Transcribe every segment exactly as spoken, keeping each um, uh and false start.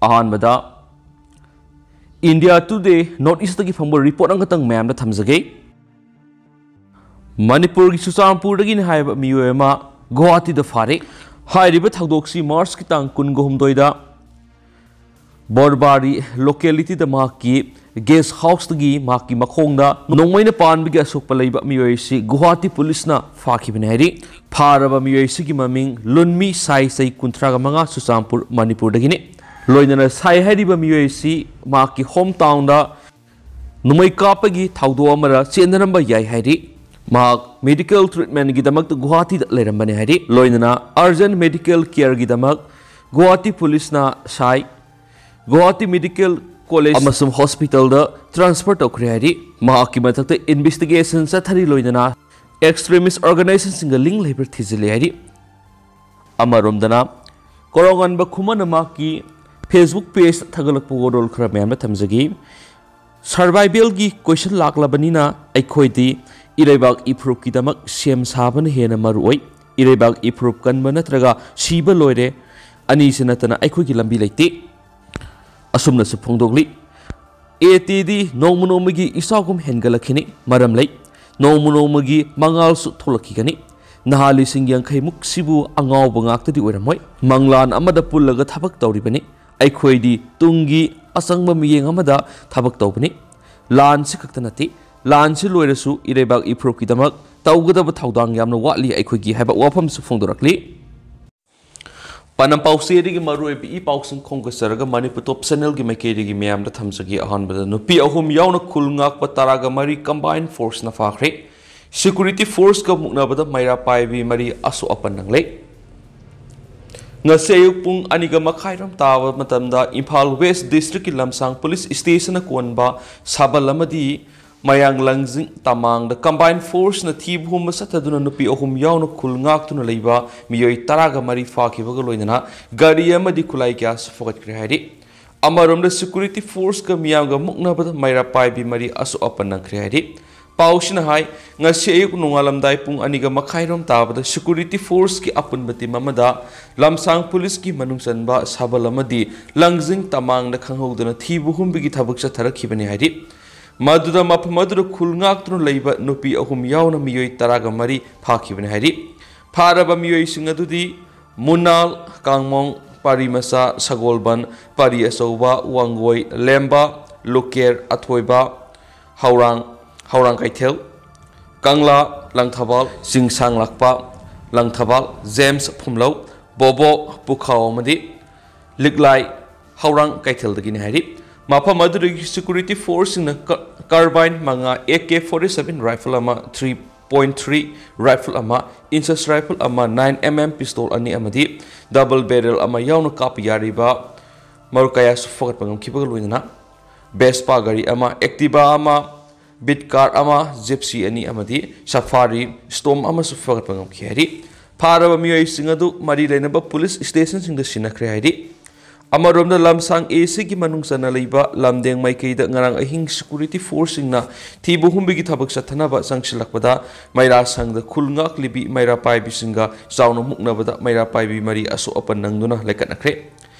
ꯑꯍꯥꯟꯕꯗ India Today North East ꯇꯒꯤ ꯐꯪꯕ report ꯑꯃꯈꯛꯇꯪ ꯃꯌꯥꯝꯗ ꯊꯝꯖꯒꯦ꯫ ꯃꯅꯤꯄꯨꯔꯒꯤ ꯆꯨꯔꯆꯥꯟꯄꯨꯔꯗꯒꯤꯅꯤ ꯍꯥꯏꯕ ꯃꯤꯑꯣꯏ ꯑꯃ ꯒꯨꯋꯥꯍꯥꯇꯤꯗ ꯐꯥꯔꯦ꯫ ꯍꯥꯏꯔꯤꯕ ꯊꯧꯗꯣꯛꯁꯤ March ꯀꯤ ꯇꯥꯡ ꯀꯨꯟꯒ ꯍꯨꯝꯗꯣꯏꯗ ꯕꯣꯔꯕꯥꯔꯤ locality ꯗ ꯃꯍꯥꯛꯀꯤ guest house ꯇꯒꯤ ꯃꯍꯥꯛꯀꯤ ꯃꯈꯣꯡꯗ ꯅꯣꯡꯃꯩꯅ ꯄꯥꯟꯕꯒꯤ ꯑꯁꯣꯛꯄ ꯂꯩꯕ ꯃꯤꯑꯣꯏ ꯑꯁꯤ ꯒꯨꯋꯥꯍꯥꯇꯤ ꯄꯨꯂꯤꯁꯅ ꯐꯥꯈꯤꯕꯅꯤ ꯍꯥꯏꯔꯤ꯫ ꯐꯥꯔꯕ ꯃꯤꯑꯣꯏ ꯑꯁꯤꯒꯤ ꯃꯃꯤꯡ ꯂꯨꯟꯃꯤ ꯁꯥꯏ, ꯆꯍꯤ ꯀꯨꯟꯊ꯭ꯔꯥꯒ ꯃꯉꯥ, ꯆꯨꯔꯆꯥꯟꯄꯨꯔ, ꯃꯅꯤꯄꯨꯔꯗꯒꯤꯅꯤ꯫ ꯂꯣꯏꯅꯅ ꯁꯥꯏ ꯍꯥꯏꯔꯤꯕ ꯃꯤꯑꯣꯏ ꯑꯁꯤ ꯃꯍꯥꯛꯀꯤ home town ꯗ ꯅꯣꯡꯃꯩ ꯀꯥꯞꯄꯒꯤ ꯊꯧꯗꯣꯛ ꯑꯃꯗ ꯆꯦꯟꯅꯔꯝꯕ ꯌꯥꯏ ꯍꯥꯏꯔꯤ꯫ ꯃꯍꯥꯛ medical treatment ꯒꯤꯗꯃꯛꯇ ꯒꯨꯋꯥꯍꯥꯇꯤꯗ ꯂꯩꯔꯝꯕꯅꯤ ꯍꯥꯏꯔꯤ꯫ ꯂꯣꯏꯅꯅ urgent medical care ꯒꯤꯗꯃꯛ ꯒꯨꯋꯥꯍꯥꯇꯤ ꯄꯨꯂꯤꯁꯅ ꯁꯥꯏ ꯒꯨꯋꯥꯍꯥꯇꯤ Medical College ꯑꯃꯁꯨꯡ hospital ꯗ transfer ꯇꯧꯈ꯭ꯔꯦ ꯍꯥꯏꯔꯤ꯫ ꯃꯍꯥꯛꯀꯤ ꯃꯊꯛꯇ investigation ꯆꯠꯊꯔꯤ, ꯂꯣꯏꯅꯅ extremist organization ꯁꯤꯡꯒ link ꯂꯩꯕ꯭ꯔꯥ ꯊꯤꯖꯤꯜꯂꯤ ꯍꯥꯏꯔꯤ꯫ ꯑꯃꯔꯣꯝꯗꯅ, ꯀꯣꯔꯧꯉꯥꯟꯕ ꯈꯨꯃꯟꯅ ꯃꯍꯥꯛꯀꯤ Facebook page ꯊꯥꯒꯠꯂꯛꯄ ꯋꯥꯔꯣꯜ ꯈꯔ ꯃꯌꯥꯝꯗ ꯊꯝꯖꯒꯦ꯫ Survival ꯒꯤ question ꯂꯥꯛꯂꯕꯅꯤꯅ ꯑꯩꯈꯣꯏꯗꯤ ꯏꯔꯩꯕꯥꯛ ꯏꯐꯨꯔꯨꯞꯀꯤꯗꯃꯛ ꯁꯦꯝ ꯁꯥꯕꯅ ꯍꯦꯟꯅ ꯃꯔꯨ ꯑꯣꯏ꯫ ꯏꯔꯩꯕꯥꯛ ꯏꯐꯨꯔꯨꯞ ꯀꯟꯕ ꯅꯠꯇ꯭ꯔꯒ ꯁꯤꯕ ꯂꯣꯏꯔꯦ꯫ ꯑꯅꯤꯁꯤ ꯅꯠꯇꯅ ꯑꯩꯈꯣꯏꯒꯤ ꯂꯝꯕꯤ ꯂꯩꯇꯦ꯫ ꯑꯁꯨꯝꯅꯁꯨ ꯐꯣꯡꯗꯣꯛꯂꯤ꯫ ꯑꯦ ꯇꯤꯗꯤ ꯅꯣꯡꯃ ꯅꯣꯡꯃꯒꯤ ꯏꯆꯥꯎꯒꯨꯝ ꯍꯦꯟꯒꯠꯂꯛꯈꯤꯅꯤ꯫ ꯃꯔꯝ ꯂꯩ꯫ ꯅꯣꯡꯃ ꯅꯣꯡꯃꯒꯤ ꯃꯉꯥꯜꯁꯨ ꯊꯣꯛꯂꯛꯈꯤꯒꯅꯤ꯫ ꯅꯍꯥ ꯂꯤꯁꯤꯡ ꯌꯥꯡꯈꯩꯃꯨꯛꯁꯤꯕꯨ ꯑꯉꯥꯎꯕ ꯉꯥꯛꯇꯗꯤ ꯑꯣꯏꯔꯝꯃꯣꯏ꯫ ꯃꯪꯂꯥꯟ ꯑꯃꯗ ꯄꯨꯜꯂꯒ ꯊꯕꯛ ꯇꯧꯔꯤꯕꯅꯤ꯫ ꯑꯩꯈꯣꯏꯗꯤ ꯇꯨꯡꯒꯤ ꯑꯆꯪꯕ ꯃꯤꯠꯌꯦꯡ ꯑꯃꯗ ꯊꯕꯛ ꯇꯧꯕꯅꯤ꯫ ꯂꯥꯟꯁꯤ ꯈꯛꯇ ꯅꯠꯇꯦ, ꯂꯥꯟꯁꯤ ꯂꯣꯏꯔꯁꯨ ꯏꯔꯩꯕꯥꯛ ꯏꯐꯨꯔꯨꯞꯀꯤꯗꯃꯛ ꯇꯧꯒꯗꯕ ꯊꯧꯗꯥꯡ ꯌꯥꯝꯅ ꯋꯥꯠꯂꯤ ꯑꯩꯈꯣꯏꯒꯤ ꯍꯥꯏꯕ ꯋꯥꯐꯝꯁꯨ ꯐꯣꯡꯗꯣꯔꯛꯂꯤ꯫ ꯄꯥꯟꯗꯝ ꯄꯥꯎꯆꯦꯗꯒꯤ ꯃꯔꯨꯑꯣꯏꯕ ꯏ ꯄꯥꯎꯁꯤꯡ ꯈꯣꯝꯒꯠꯆꯔꯒ ꯃꯅꯤꯄꯨꯔ Top Channel ꯒꯤ ꯃꯥꯏꯀꯩꯗꯒꯤ ꯃꯌꯥꯝꯗ ꯊꯝꯖꯒꯦ꯫ ꯑꯍꯥꯟꯕꯗ, ꯅꯨꯄꯤ ꯑꯍꯨꯝ ꯌꯥꯎꯅ ꯈꯨꯜ ꯉꯥꯛꯄ ꯇꯔꯥꯒ ꯃꯔꯤ combined force ꯅ ꯐꯥꯈ꯭ꯔꯦ꯫ Security force ꯀ ꯃꯨꯛꯅꯕꯗ ꯃꯩꯔꯥ ꯄꯥꯏꯕꯤ ꯃꯔꯤ ꯑꯁꯣꯛ ꯑꯄꯟ ꯅꯪꯂꯦ꯫ ꯉꯁꯤ ꯑꯌꯨꯛ ꯄꯨꯡ ꯑꯅꯤꯒ ꯃꯈꯥꯏꯔꯣꯝ ꯇꯥꯕ ꯃꯇꯝꯗ ꯏꯝꯐꯥꯜ West District ꯀꯤ ꯂꯝꯁꯥꯡ Police Station ꯅ ꯀꯣꯟꯕ ꯁꯥꯕꯜ ꯑꯃꯗꯤ ꯃꯌꯥꯡ ꯂꯥꯡꯖꯤꯡ ꯇꯃꯥꯡꯗ combined force ꯅ ꯊꯤꯕ ꯍꯨꯝꯕ ꯆꯠꯊꯗꯨꯅ ꯅꯨꯄꯤ ꯑꯍꯨꯝ ꯌꯥꯎꯅ ꯈꯨꯜ ꯉꯥꯛꯇꯨꯅ ꯂꯩꯕ ꯃꯤꯑꯣꯏ ꯇꯔꯥꯒ ꯃꯔꯤ ꯐꯥꯈꯤꯕꯒ ꯂꯣꯏꯅꯅ ꯒꯥꯔꯤ ꯑꯃꯗꯤ ꯈꯨꯠꯂꯥꯏ ꯀꯌꯥꯁꯨ ꯐꯒꯠꯈ꯭ꯔꯦ ꯍꯥꯏꯔꯤ꯫ ꯑꯃꯔꯣꯝꯗ, security force ꯀ ꯃꯤꯌꯥꯝꯒ ꯃꯨꯛꯅꯕꯗ ꯃꯩꯔꯥ ꯄꯥꯏꯕꯤ ꯃꯔꯤ ꯑꯁꯣꯛ ꯑꯄꯟ ꯅꯪꯈ꯭ꯔꯦ ꯍꯥꯏꯔꯤ꯫ ꯄꯥꯎꯁꯤꯅ ꯍꯥꯏ, ꯉꯁꯤ ꯑꯌꯨꯛ ꯅꯣꯡꯉꯥꯜꯂꯝꯗꯥꯏ ꯄꯨꯡ ꯑꯅꯤꯒ ꯃꯈꯥꯏꯔꯣꯝ ꯇꯥꯕꯗ security forceꯀꯤ ꯑꯄꯨꯟꯕ team ꯑꯃꯗ ꯂꯝꯁꯥꯡ policeꯀꯤ ꯃꯅꯨꯡ ꯆꯟꯕ ꯁꯥꯕꯜ ꯑꯃꯗꯤ ꯂꯪꯖꯤꯡ ꯇꯃꯥꯡꯅ ꯈꯪꯍꯧꯗꯅ ꯊꯤꯕ ꯍꯨꯝꯕꯒꯤ ꯊꯕꯛ ꯆꯠꯊꯔꯛꯈꯤꯕꯅꯤ ꯍꯥꯏꯔꯤ꯫ ꯃꯗꯨꯗ ꯃꯐꯝ ꯑꯗꯨꯗ ꯈꯨꯜ ꯉꯥꯛꯇꯨꯅ ꯂꯩꯕ ꯅꯨꯄꯤ ꯑꯍꯨꯝ ꯌꯥꯎꯅ ꯃꯤꯑꯣꯏ ꯇꯔꯥꯒ ꯃꯔꯤ ꯐꯥꯈꯤꯕꯅꯤ ꯍꯥꯏꯔꯤ꯫ ꯐꯥꯔꯕ ꯃꯤꯑꯣꯏꯁꯤꯡ ꯑꯗꯨꯗꯤ ꯃꯨꯅꯥꯜ, ꯀꯥꯡꯃꯣꯡ, ꯄꯥꯔꯤ ꯃꯆꯥ, ꯁꯒꯣꯜꯕꯟ, ꯄꯥꯔꯤ ꯑꯆꯧꯕ, ꯋꯥꯡꯒꯣꯏ, ꯂꯦꯝꯕ, ꯂꯨꯀꯦꯔ, ꯑꯊꯣꯏꯕ, ꯍꯧꯔꯥꯡ, ꯍꯧꯔꯥꯡ ꯀꯩꯊꯦꯜ, ꯀꯪꯂꯥ, ꯂꯪꯊꯕꯥꯜ, ꯆꯤꯡꯁꯥꯡ ꯂꯥꯛꯄ, ꯂꯪꯊꯕꯥꯜ, ꯖꯦꯝꯁ ꯐꯨꯝꯂꯧ, ꯕꯣꯕꯣ ꯄꯨꯈꯥꯎ ꯑꯃꯗꯤ ꯂꯤꯛꯂꯥꯏ, ꯍꯧꯔꯥꯡ ꯀꯩꯊꯦꯜꯗꯒꯤꯅꯤ ꯍꯥꯏꯔꯤ꯫ ꯃꯐꯝ ꯑꯗꯨꯗꯒꯤ security forceꯁꯤꯡꯅ ꯀ-, carbine ꯃꯉꯥ, AK forty seven rifle ꯑꯃ, three point three rifle ꯑꯃ, inches rifle ꯑꯃ, nine MM pistol ꯑꯅꯤ ꯑꯃꯗꯤ double barrel ꯑꯃ ꯌꯥꯎꯅ ꯀꯥꯞꯄ ꯌꯥꯔꯤꯕ ꯃꯔꯨ ꯀꯌꯥꯁꯨ ꯐꯒꯠꯄ ꯉꯝꯈꯤꯕꯒ ꯂꯣꯏꯅꯅ Vespa ꯒꯥꯔꯤ ꯑꯃ, Activa ꯑꯃ, Beat car ꯑꯃ, Gypsy ꯑꯅꯤ ꯑꯃꯗꯤ Safari Storm ꯑꯃꯁꯨ ꯐꯒꯠꯄ ꯉꯝꯈꯤ ꯍꯥꯏꯔꯤ꯫ ꯐꯥꯔꯕ ꯃꯤꯑꯣꯏꯁꯤꯡ ꯑꯗꯨ ꯃꯔꯤ ꯂꯩꯅꯕ police stationꯁꯤꯡꯗ ꯁꯤꯟꯅꯈ꯭ꯔꯦ ꯍꯥꯏꯔꯤ꯫ ꯑꯃꯔꯣꯝꯗ ꯂꯝꯁꯥꯡ ACꯒꯤ ꯃꯅꯨꯡ ꯆꯟꯅ ꯂꯩꯕ ꯂꯝꯗꯦꯡ ꯃꯥꯏꯀꯩꯗ ꯉꯔꯥꯡ ꯑꯍꯤꯡ security forceꯁꯤꯡꯅ ꯊꯤꯕ ꯍꯨꯝꯕꯒꯤ ꯊꯕꯛ ꯆꯠꯊꯅꯕ ꯆꯪꯁꯤꯜꯂꯛꯄꯗ ꯃꯩꯔꯥ ꯁꯪꯗ ꯈꯨꯜ ꯉꯥꯛꯂꯤꯕꯤ ꯃꯩꯔꯥ ꯄꯥꯏꯕꯤꯁꯤꯡꯒ ꯆꯥꯎꯅ ꯃꯨꯛꯅꯕꯗ ꯃꯩꯔꯥ ꯄꯥꯏꯕꯤ ꯃꯔꯤ ꯑꯁꯣꯛ ꯑꯄꯟ ꯅꯪꯗꯨꯅ ꯂꯩꯈꯠꯅꯈ꯭ꯔꯦ꯫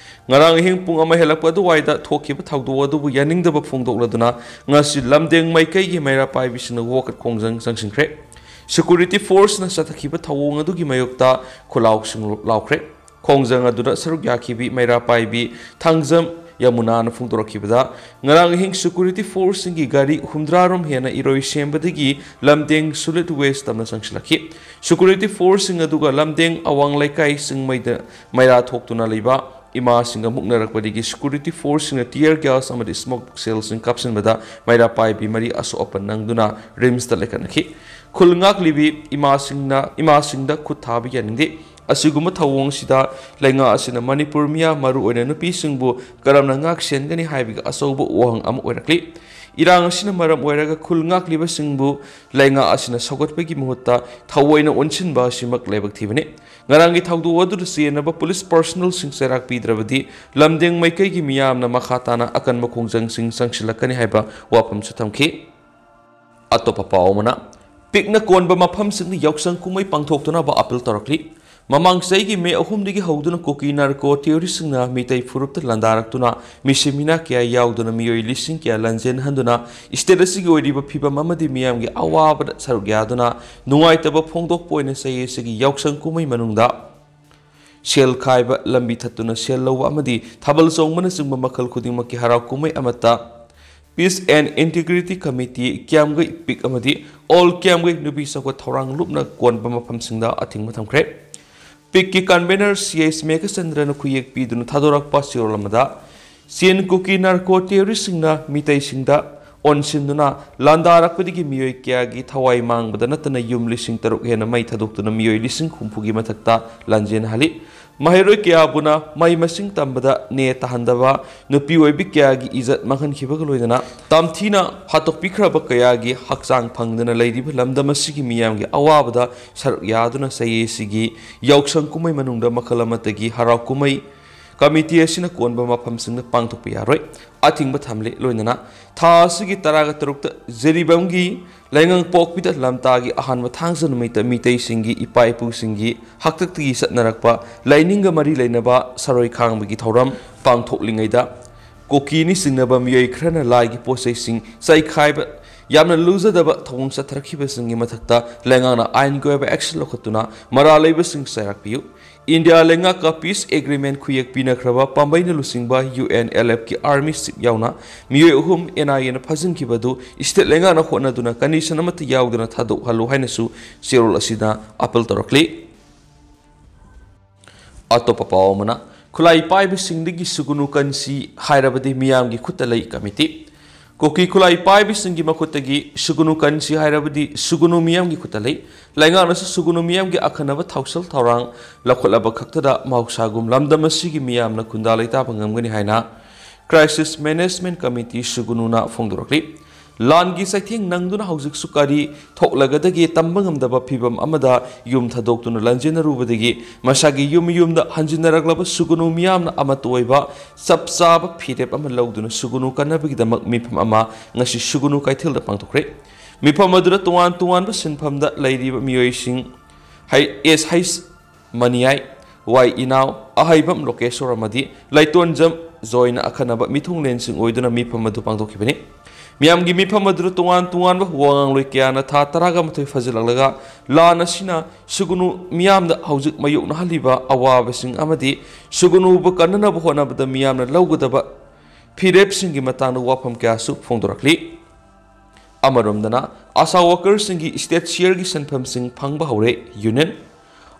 ꯉꯔꯥꯡ ꯑꯍꯤꯡ ꯄꯨꯡ ꯑꯃ ꯍꯦꯜꯂꯛꯄ ꯑꯗꯨꯋꯥꯏꯗ ꯊꯣꯛꯈꯤꯕ ꯊꯧꯗꯣꯛ ꯑꯗꯨꯕꯨ ꯌꯥꯅꯤꯡꯗꯕ ꯐꯣꯡꯗꯣꯛꯂꯗꯨꯅ ꯉꯁꯤ ꯂꯝꯗꯦꯡ ꯃꯥꯏꯀꯩꯒꯤ ꯃꯩꯔꯥ ꯄꯥꯏꯕꯤꯁꯤꯡꯅ ꯋꯥꯀꯠ ꯈꯣꯡꯖꯪ ꯆꯪꯁꯤꯟꯈ꯭ꯔꯦ꯫ Security forceꯅ ꯆꯠꯊꯈꯤꯕ ꯊꯧꯑꯣꯡ ꯑꯗꯨꯒꯤ ꯃꯥꯌꯣꯛꯇ ꯈꯨꯂꯥꯎꯁꯤꯡ ꯂꯥꯎꯈ꯭ꯔꯦ꯫ ꯈꯣꯡꯖꯪ ꯑꯗꯨꯗ ꯁꯔꯨꯛ ꯌꯥꯈꯤꯕꯤ ꯃꯩꯔꯥ ꯄꯥꯏꯕꯤ ꯊꯥꯡꯖꯝ ꯌꯃꯨꯅꯥꯅ ꯐꯣꯡꯗꯣꯔꯛꯈꯤꯕꯗ, ꯉꯔꯥꯡ ꯑꯍꯤꯡ security forceꯁꯤꯡꯒꯤ ꯒꯥꯔꯤ ꯍꯨꯝꯗ꯭ꯔꯥ ꯔꯣꯝ ꯍꯦꯟꯅ ꯏꯔꯣꯏ ꯁꯦꯝꯕꯗꯒꯤ ꯂꯝꯗꯦꯡ solid waste ꯇꯝꯅ ꯆꯪꯁꯤꯜꯂꯛꯈꯤ꯫ Security forceꯁꯤꯡ ꯑꯗꯨꯒ ꯂꯝꯗꯦꯡ ꯑꯋꯥꯡ ꯂꯩꯀꯥꯏ ꯆꯤꯡꯃꯩꯗ ꯃꯩꯔꯥ ꯊꯣꯛꯇꯨꯅ ꯂꯩꯕ ꯏꯃꯥꯁꯤꯡꯒ ꯃꯨꯛꯅꯔꯛꯄꯗꯒꯤ security forceꯁꯤꯡꯅ tear gas ꯑꯃꯗꯤ smoke shellꯁꯤꯡ ꯀꯥꯞꯁꯤꯟꯕꯗ ꯃꯩꯔꯥ ꯄꯥꯏꯕꯤ ꯃꯔꯤ ꯑꯁꯣꯛ ꯑꯄꯟ ꯅꯪꯗꯨꯅ RIMSꯇ ꯂꯩꯈꯠꯅꯈꯤ꯫ ꯈꯨꯜ ꯉꯥꯛꯂꯤꯕꯤ ꯏꯃꯥꯁꯤꯡꯅ, ꯏꯃꯥꯁꯤꯡꯗ ꯈꯨꯠ ꯊꯥꯕ ꯌꯥꯅꯤꯡꯗꯦ꯫ ꯑꯁꯤꯒꯨꯝꯕ ꯊꯧꯑꯣꯡꯁꯤꯗ ꯂꯩꯉꯥꯛ ꯑꯁꯤꯅ ꯃꯅꯤꯄꯨꯔ ꯃꯤꯌꯥꯝ, ꯃꯔꯨꯑꯣꯏꯅ ꯅꯨꯄꯤꯁꯤꯡꯕꯨ ꯀꯔꯝꯅ ꯉꯥꯛ ꯁꯦꯟꯒꯅꯤ ꯍꯥꯏꯕꯒꯤ ꯑꯆꯧꯕ ꯋꯥꯍꯪ ꯑꯃ ꯑꯣꯏꯔꯛꯂꯤ꯫ ꯏꯔꯥꯡ ꯑꯁꯤꯅ ꯃꯔꯝ ꯑꯣꯏꯔꯒ ꯈꯨꯜ ꯉꯥꯛꯂꯤꯕꯁꯤꯡꯕꯨ ꯂꯩꯉꯥꯛ ꯑꯁꯤꯅ ꯁꯧꯒꯠꯄꯒꯤ ꯃꯍꯨꯠꯇ ꯊꯑꯣꯏꯅ ꯑꯣꯟꯁꯤꯟꯕ ꯑꯁꯤꯃꯛ ꯂꯥꯏꯕꯛ ꯊꯤꯕꯅꯤ꯫ ꯉꯔꯥꯡꯒꯤ ꯊꯧꯗꯣꯛ ꯑꯗꯨꯗ ꯆꯦꯟꯅꯕ police personnelꯁꯤꯡ ꯆꯩꯔꯥꯛ ꯄꯤꯗ꯭ꯔꯕꯗꯤ ꯂꯝꯗꯦꯡ ꯃꯥꯏꯀꯩꯒꯤ ꯃꯤꯌꯥꯝꯅ ꯃꯈꯥ ꯇꯥꯅ ꯑꯀꯟꯕ ꯈꯣꯡꯖꯪꯁꯤꯡ ꯆꯪꯁꯤꯜꯂꯛꯀꯅꯤ ꯍꯥꯏꯕ ꯋꯥꯐꯝꯁꯨ ꯊꯝꯈꯤ꯫ ꯑꯇꯣꯞꯄ ꯄꯥꯎ ꯑꯃꯅ, ꯄꯤꯛꯅ ꯀꯣꯟꯕ ꯃꯐꯝꯁꯤꯡꯗ ꯌꯥꯎꯁꯪ ꯀꯨꯝꯍꯩ ꯄꯥꯡꯊꯣꯛꯇꯅꯕ ꯑꯄꯤꯜ ꯇꯧꯔꯛꯂꯤ꯫ ꯃꯃꯥꯡ ꯆꯍꯤꯒꯤ ꯃꯦ ꯑꯍꯨꯝꯗꯒꯤ ꯍꯧꯗꯨꯅ ꯀꯨꯀꯤ ꯅꯥꯔꯀꯣ ꯇꯦꯔꯣꯔꯤꯁꯁꯤꯡꯅ ꯃꯤꯇꯩ ꯐꯨꯔꯨꯞꯇ ꯂꯥꯟꯗꯥꯔꯛꯇꯨꯅ ꯃꯤꯁꯤ ꯃꯤꯅꯥ ꯀꯌꯥ ꯌꯥꯎꯗꯨꯅ ꯃꯤꯑꯣꯏ ꯂꯤꯁꯤꯡ ꯀꯌꯥ ꯂꯥꯟꯖꯦꯟꯍꯟꯗꯨꯅ ꯁ꯭ꯇꯦꯠ ꯑꯁꯤꯒꯤ ꯑꯣꯏꯔꯤꯕ ꯐꯤꯕꯝ ꯑꯃꯗꯤ ꯃꯤꯌꯥꯝꯒꯤ ꯑꯋꯥꯕꯗ ꯁꯔꯨꯛ ꯌꯥꯗꯨꯅ ꯅꯨꯡꯉꯥꯏꯇꯕ ꯐꯣꯡꯗꯣꯛꯄ ꯑꯣꯏꯅ ꯆꯍꯤ ꯑꯁꯤꯒꯤ ꯌꯥꯎꯁꯪ ꯀꯨꯝꯍꯩ ꯃꯅꯨꯡꯗ ꯁꯦꯜ ꯈꯥꯏꯕ, ꯂꯝꯕꯤ ꯊꯠꯇꯨꯅ ꯁꯦꯜ ꯂꯧꯕ ꯑꯃꯗꯤ ꯊꯥꯕꯜ ꯆꯣꯡꯕꯅꯆꯤꯡꯕ ꯃꯈꯜ ꯈꯨꯗꯤꯡꯃꯛꯀꯤ ꯍꯔꯥꯎ ꯀꯨꯝꯍꯩ ꯑꯃꯠꯇ Peace and Integrity Committee, ꯀꯤꯌꯥꯝꯒꯩ ꯄꯤꯛ ꯑꯃꯗꯤ All ꯀꯤꯌꯥꯝꯒꯩ ꯅꯨꯄꯤ ꯆꯥꯎꯈꯠ ꯊꯧꯔꯥꯡ ꯂꯨꯞꯅ ꯀꯣꯟꯕ ꯃꯐꯝꯁꯤꯡꯗ ꯑꯊꯤꯡꯕ ꯊꯝꯈ꯭ꯔꯦ꯫ ꯄꯤꯛꯀꯤ convener ꯁꯤ ꯑꯩꯆ ꯃꯦꯘꯆꯟꯗ꯭ꯔꯅ ꯈꯨꯌꯦꯛ ꯄꯤꯗꯨꯅ ꯊꯥꯗꯣꯔꯛꯄ ꯆꯦꯔꯣꯜ ꯑꯃꯗ, ꯆꯤꯟ ꯀꯨꯀꯤ ꯅꯥꯔꯀꯣ ꯇꯦꯔꯣꯔꯤꯁꯁꯤꯡꯅ ꯃꯤꯇꯩꯁꯤꯡꯗ ꯑꯣꯟꯁꯤꯟꯗꯨꯅ ꯂꯥꯟꯗꯥꯔꯛꯄꯗꯒꯤ ꯃꯤꯑꯣꯏ ꯀꯌꯥꯒꯤ ꯊꯋꯥꯏ ꯃꯥꯡꯕꯗ ꯅꯠꯇꯅ ꯌꯨꯝ ꯂꯤꯁꯤꯡ ꯇꯔꯨꯛ ꯍꯦꯟꯅ ꯃꯩ ꯊꯥꯗꯣꯛꯇꯨꯅ ꯃꯤꯑꯣꯏ ꯂꯤꯁꯤꯡ ꯍꯨꯝꯐꯨꯒꯤ ꯃꯊꯛꯇ ꯂꯥꯟꯖꯦꯟꯍꯜꯂꯤ꯫ ꯃꯍꯩꯔꯣꯏ ꯀꯌꯥꯕꯨꯅ ꯃꯍꯩ ꯃꯁꯤꯡ ꯇꯝꯕꯗ ꯅꯦ ꯇꯥꯍꯟꯗꯕ, ꯅꯨꯄꯤ ꯑꯣꯏꯕꯤ ꯀꯌꯥꯒꯤ ꯏꯖꯠ ꯃꯥꯡꯍꯟꯈꯤꯕꯒ ꯂꯣꯏꯅꯅ ꯇꯝꯊꯤꯅ ꯍꯥꯠꯇꯣꯛꯄꯤꯈ꯭ꯔꯕ ꯀꯌꯥꯒꯤ ꯍꯛꯆꯥꯡ ꯐꯪꯗꯅ ꯂꯩꯔꯤꯕ ꯂꯝꯗꯝ ꯑꯁꯤꯒꯤ ꯃꯤꯌꯥꯝꯒꯤ ꯑꯋꯥꯕꯗ ꯁꯔꯨꯛ ꯌꯥꯗꯨꯅ ꯆꯍꯤ ꯑꯁꯤꯒꯤ ꯌꯥꯎꯁꯪ ꯀꯨꯝꯍꯩ ꯃꯅꯨꯡꯗ ꯃꯈꯜ ꯑꯃꯠꯇꯒꯤ ꯍꯔꯥꯎ ꯀꯨꯝꯍꯩ ꯀꯃꯤꯇꯤ ꯑꯁꯤꯅ ꯀꯣꯟꯕ ꯃꯐꯝꯁꯤꯡꯗ ꯄꯥꯡꯊꯣꯛꯄ ꯌꯥꯔꯣꯏ꯫ ꯑꯊꯤꯡꯕ ꯊꯝꯂꯤ꯫ ꯂꯣꯏꯅꯅ ꯊꯥ ꯑꯁꯤꯒꯤ ꯇꯔꯥꯒ ꯇꯔꯨꯛꯇ ꯖꯤꯔꯤꯕꯥꯝꯒꯤ ꯂꯩꯉꯥꯡꯄꯣꯛꯄꯤꯗ ꯂꯝꯇꯥꯒꯤ ꯑꯍꯥꯟꯕ ꯊꯥꯡꯖ ꯅꯨꯃꯤꯠꯇ ꯃꯤꯇꯩꯁꯤꯡꯒꯤ ꯏꯄꯥ ꯏꯄꯨꯁꯤꯡꯒꯤ ꯍꯥꯛꯇꯛꯇꯒꯤ ꯆꯠꯅꯔꯛꯄ ꯂꯥꯏꯅꯤꯡꯒ ꯃꯔꯤ ꯂꯩꯅꯕ ꯁꯔꯣꯏ ꯈꯥꯡꯕꯒꯤ ꯊꯧꯔꯝ ꯄꯥꯡꯊꯣꯛꯂꯤꯉꯩꯗ ꯀꯨꯀꯤꯅꯤ ꯆꯤꯡꯅꯕ ꯃꯤꯑꯣꯏ ꯈꯔꯅ ꯂꯥꯏꯒꯤ ꯄꯣꯠ ꯆꯩꯁꯤꯡ ꯆꯥꯏꯈꯥꯏꯕ, ꯌꯥꯝꯅ ꯂꯨꯖꯗꯕ ꯊꯧꯑꯣꯡ ꯆꯠꯊꯔꯛꯈꯤꯕꯁꯤꯡꯒꯤ ꯃꯊꯛꯇ ꯂꯩꯉꯥꯛꯅ ꯑꯥꯏꯟꯒꯤ ꯑꯣꯏꯕ action ꯂꯧꯈꯠꯇꯨꯅ ꯃꯔꯥꯜ ꯂꯩꯕꯁꯤꯡ ꯆꯩꯔꯥꯛꯄꯤꯌꯨ꯫ ꯏꯟꯗꯤꯌꯥ ꯂꯩꯉꯥꯛꯀ peace agreement ꯈꯨꯌꯦꯛ ꯄꯤꯅꯈ꯭ꯔꯕ ꯄꯥꯝꯕꯩꯅ ꯂꯨꯆꯤꯡꯕ ꯌꯨ ꯑꯦꯟ ꯑꯦꯜ ꯑꯦꯐꯀꯤ army chief ꯌꯥꯎꯅ ꯃꯤꯑꯣꯏ ꯑꯍꯨꯝ ꯑꯦꯟ ꯑꯥꯏ ꯑꯦꯅ ꯐꯥꯖꯤꯟꯈꯤꯕ ꯑꯗꯨ state ꯂꯩꯉꯥꯛꯅ ꯍꯣꯠꯅꯗꯨꯅ condition ꯑꯃꯠꯇ ꯌꯥꯎꯗꯅ ꯊꯥꯗꯣꯛꯍꯜꯂꯨ ꯍꯥꯏꯅꯁꯨ ꯆꯦꯔꯣꯜ ꯑꯁꯤꯗ appeal ꯇꯧꯔꯛꯂꯤ꯫ ꯑꯇꯣꯞꯄ ꯄꯥꯎ ꯑꯃꯅ, ꯈꯨꯠꯂꯥꯏ ꯄꯥꯏꯕꯁꯤꯡꯗꯒꯤ ꯁꯨꯒꯨꯅꯨ ꯀꯟꯁꯤ ꯍꯥꯏꯔꯕꯗꯤ ꯃꯤꯌꯥꯝꯒꯤ ꯈꯨꯠꯇ ꯂꯩ ꯀꯃꯤꯇꯤ꯫ ꯀꯨꯀꯤ ꯈꯨꯠꯂꯥꯏ ꯄꯥꯏꯕꯁꯤꯡꯒꯤ ꯃꯈꯨꯠꯇꯒꯤ ꯁꯨꯒꯨꯅꯨ ꯀꯟꯁꯤ ꯍꯥꯏꯔꯕꯗꯤ ꯁꯨꯒꯨꯅꯨ ꯃꯤꯌꯥꯝꯒꯤ ꯈꯨꯠꯇ ꯂꯩ꯫ ꯂꯩꯉꯥꯛꯅꯁꯨ ꯁꯨꯒꯨꯅꯨ ꯃꯤꯌꯥꯝꯒꯤ ꯑꯈꯟꯅꯕ ꯊꯧꯁꯤꯜ ꯊꯧꯔꯥꯡ ꯂꯧꯈꯠꯂꯕ ꯈꯛꯇꯗ ꯃꯍꯧꯁꯥꯒꯨꯝ ꯂꯝꯗꯝ ꯑꯁꯤꯒꯤ ꯃꯤꯌꯥꯝꯅ ꯈꯨꯟꯗꯥ ꯂꯩꯇꯥꯕ ꯉꯝꯒꯅꯤ ꯍꯥꯏꯅ Crisis Management Committee ꯁꯨꯒꯨꯅꯨꯅ ꯐꯣꯡꯗꯣꯔꯛꯂꯤ꯫ ꯂꯥꯟꯒꯤ ꯆꯩꯊꯦꯡ ꯅꯪꯗꯨꯅ ꯍꯧꯖꯤꯛꯁꯨ ꯀꯔꯤ ꯊꯣꯛꯂꯒꯗꯒꯦ ꯇꯝꯕ ꯉꯝꯗꯕ ꯐꯤꯚꯝ ꯑꯃꯗ ꯌꯨꯝ ꯊꯥꯗꯣꯛꯇꯨꯅ ꯂꯟꯖꯦꯟꯅꯔꯨꯕꯗꯒꯤ ꯃꯁꯥꯒꯤ ꯌꯨꯝ ꯌꯨꯝꯗ ꯍꯟꯖꯤꯟꯅꯔꯛꯂꯕ ꯁꯨꯒꯨꯅꯨ ꯃꯤꯌꯥꯝꯅ ꯑꯃꯠꯇ ꯑꯣꯏꯕ ꯆꯞ ꯆꯥꯕ ꯐꯤꯔꯦꯞ ꯑꯃ ꯂꯧꯗꯨꯅ ꯁꯨꯒꯨꯅꯨ ꯀꯟꯅꯕꯒꯤꯗꯃꯛ ꯃꯤꯐꯝ ꯑꯃ ꯉꯁꯤ ꯁꯨꯒꯨꯅꯨ ꯀꯩꯊꯦꯜꯗ ꯄꯥꯡꯊꯣꯛꯈ꯭ꯔꯦ꯫ ꯃꯤꯐꯝ ꯑꯗꯨꯗ ꯇꯣꯉꯥꯟ ꯇꯣꯉꯥꯟꯕ ꯁꯤꯟꯐꯝꯗ ꯂꯩꯔꯤꯕ ꯃꯤꯑꯣꯏꯁꯤꯡ ꯍꯩ-, ꯑꯦꯁ ꯍꯩꯁ ꯃꯅꯤꯌꯥꯏ, ꯋꯥꯏ ꯏꯅꯥꯎ, ꯑꯍꯩꯕꯝ ꯂꯣꯀꯦꯁꯣꯔ ꯑꯃꯗꯤ ꯂꯩꯇꯣꯟꯖꯝ ꯖꯣꯏꯅ ꯑꯈꯟꯅꯕ ꯃꯤꯊꯨꯡꯂꯦꯟꯁꯤꯡ ꯑꯣꯏꯗꯨꯅ ꯃꯤꯐꯝ ꯑꯗꯨ ꯄꯥꯡꯊꯣꯛꯈꯤꯕꯅꯤ꯫ ꯃꯤꯌꯥꯝꯒꯤ ꯃꯤꯐꯝ ꯑꯗꯨꯗ ꯇꯣꯉꯥꯟ ꯇꯣꯉꯥꯟꯕ ꯋꯥ ꯉꯥꯡꯂꯣꯏ ꯀꯌꯥꯅ ꯊꯥ ꯇꯔꯥꯒ ꯃꯥꯊꯣꯏ ꯐꯥꯖꯤꯜꯂꯛꯂꯒ ꯂꯥꯟ ꯑꯁꯤꯅ ꯁꯨꯒꯅꯨ ꯃꯤꯌꯥꯝꯗ ꯍꯧꯖꯤꯛ ꯃꯥꯌꯣꯛꯅꯍꯜꯂꯤꯕ ꯑꯋꯥꯕꯁꯤꯡ ꯑꯃꯗꯤ ꯁꯨꯒꯅꯨꯕꯨ ꯀꯟꯅꯅꯕ ꯍꯣꯠꯅꯕꯗ ꯃꯤꯌꯥꯝꯅ ꯂꯧꯒꯗꯕ ꯐꯤꯔꯦꯞꯁꯤꯡꯒꯤ ꯃꯇꯥꯡꯗ ꯋꯥꯐꯝ ꯀꯌꯥꯁꯨ ꯐꯣꯡꯗꯣꯔꯛꯂꯤ꯫ ꯑꯃꯔꯣꯝꯗꯅ, ꯑꯥꯁꯥ ꯋꯥꯀꯔꯁꯤꯡꯒꯤ ꯁ꯭ꯇꯦꯠ ꯁꯤꯌꯔꯒꯤ ꯁꯦꯟꯐꯝꯁꯤꯡ ꯐꯪꯕ ꯍꯧꯔꯦ꯫ ꯌꯨꯅꯤꯌꯟ,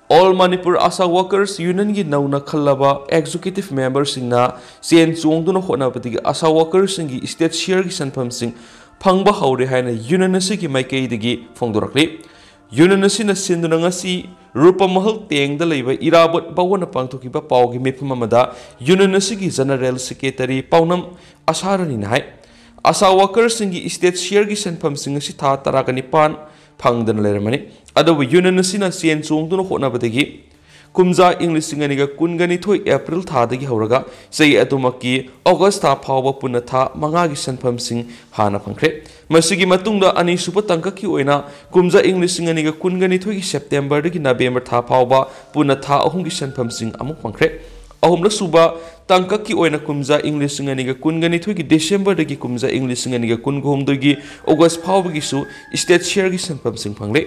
ꯑꯣꯜ ꯃꯅꯤꯄꯨꯔ ꯑꯥꯁꯥ ꯋꯥꯀꯔꯁ ꯌꯨꯅꯤꯌꯟꯒꯤ ꯅꯧꯅ ꯈꯜꯂꯕ ꯑꯦꯛꯖꯤꯀ꯭ꯌꯨꯇꯤꯚ ꯃꯦꯝꯕꯔꯁꯤꯡꯅ ꯆꯦꯟ ꯆꯣꯡꯗꯨꯅ ꯍꯣꯠꯅꯕꯗꯒꯤ ꯑꯥꯁꯥ ꯋꯥꯀꯔꯁꯤꯡꯒꯤ ꯁ꯭ꯇꯦꯠ ꯁꯤꯌꯔꯒꯤ ꯁꯦꯟꯐꯝꯁꯤꯡ ꯐꯪꯕ ꯍꯧꯔꯦ ꯍꯥꯏꯅ ꯌꯨꯅꯤꯌꯟ ꯑꯁꯤꯒꯤ ꯃꯥꯏꯀꯩꯗꯒꯤ ꯐꯣꯡꯗꯣꯔꯛꯂꯤ꯫ ꯌꯨꯅꯤꯌꯟ ꯑꯁꯤꯅ ꯁꯤꯟꯗꯨꯅ ꯉꯁꯤ ꯔꯨꯄꯝ ꯃꯍꯜ ꯇꯦꯡꯗ ꯂꯩꯕ ꯏꯔꯥꯕꯣꯠ ꯚꯋꯟꯗ ꯄꯥꯡꯊꯣꯛꯈꯤꯕ ꯄꯥꯎꯒꯤ ꯃꯤꯐꯝ ꯑꯃꯗ ꯌꯨꯅꯤꯌꯟ ꯑꯁꯤꯒꯤ ꯖꯦꯅꯔꯦꯜ ꯁꯦꯀ꯭ꯔꯦꯇꯔꯤ ꯄꯥꯎꯅꯝ ꯑꯁꯥꯔꯥꯅꯤꯅ ꯍꯥꯏ, ꯑꯥꯁꯥ ꯋꯥꯀꯔꯁꯤꯡꯒꯤ ꯁ꯭ꯇꯦꯠ ꯁꯤꯌꯔꯒꯤ ꯁꯦꯟꯐꯝꯁꯤꯡ ꯑꯁꯤ ꯊꯥ ꯇꯔꯥꯒ ꯅꯤꯄꯥꯟ ꯐꯪꯗꯅ ꯂꯩꯔꯝꯃꯅꯤ꯫ ꯑꯗꯨꯕꯨ ꯌꯨꯅꯤꯌꯟ ꯑꯁꯤꯅ ꯆꯦꯟ ꯆꯣꯡꯗꯨꯅ ꯍꯣꯠꯅꯕꯗꯒꯤ ꯀꯨꯝꯖꯥ ꯏꯪ ꯂꯤꯁꯤꯡ ꯑꯅꯤꯒ ꯀꯨꯟꯒ ꯅꯤꯊꯣꯏ ꯑꯦꯄ꯭ꯔꯤꯜ ꯊꯥꯗꯒꯤ ꯍꯧꯔꯒ ꯆꯍꯤ ꯑꯗꯨꯃꯛꯀꯤ ꯑꯣꯒꯁ ꯊꯥ ꯐꯥꯎꯕ ꯄꯨꯟꯅ ꯊꯥ ꯃꯉꯥꯒꯤ ꯁꯦꯟꯐꯝꯁꯤꯡ ꯍꯥꯟꯅ ꯐꯪꯈ꯭ꯔꯦ꯫ ꯃꯁꯤꯒꯤ ꯃꯇꯨꯡꯗ ꯑꯅꯤꯁꯨꯕ ꯇꯥꯡꯀꯛꯀꯤ ꯑꯣꯏꯅ ꯀꯨꯝꯖꯥ ꯏꯪ ꯂꯤꯁꯤꯡ ꯑꯅꯤꯒ ꯀꯨꯟꯒ ꯅꯤꯊꯣꯏꯒꯤ ꯁꯦꯞꯇꯦꯝꯕꯔꯗꯒꯤ ꯅꯕꯦꯝꯕꯔ ꯊꯥ ꯐꯥꯎꯕ ꯄꯨꯟꯅ ꯊꯥ ꯑꯍꯨꯝꯒꯤ ꯁꯦꯟꯐꯝꯁꯤꯡ ꯑꯃꯨꯛ ꯐꯪꯈ꯭ꯔꯦ꯫ ꯑꯍꯨꯝꯂꯛ ꯁꯨꯕ ꯇꯥꯡꯀꯛꯀꯤ ꯑꯣꯏꯅ ꯀꯨꯝꯖꯥ ꯏꯪ ꯂꯤꯁꯤꯡ ꯑꯅꯤꯒ ꯀꯨꯟꯒ ꯅꯤꯊꯣꯏꯒꯤ ꯗꯤꯁꯦꯝꯕꯔꯗꯒꯤ ꯀꯨꯝꯖꯥ ꯏꯪ ꯂꯤꯁꯤꯡ ꯑꯅꯤꯒ ꯀꯨꯟꯒ ꯍꯨꯝꯗꯣꯏꯒꯤ ꯑꯣꯒꯁ ꯐꯥꯎꯕꯒꯤꯁꯨ ꯁ꯭ꯇꯦꯠ ꯁꯤꯌꯔꯒꯤ ꯁꯦꯟꯐꯝꯁꯤꯡ ꯐꯪꯂꯦ꯫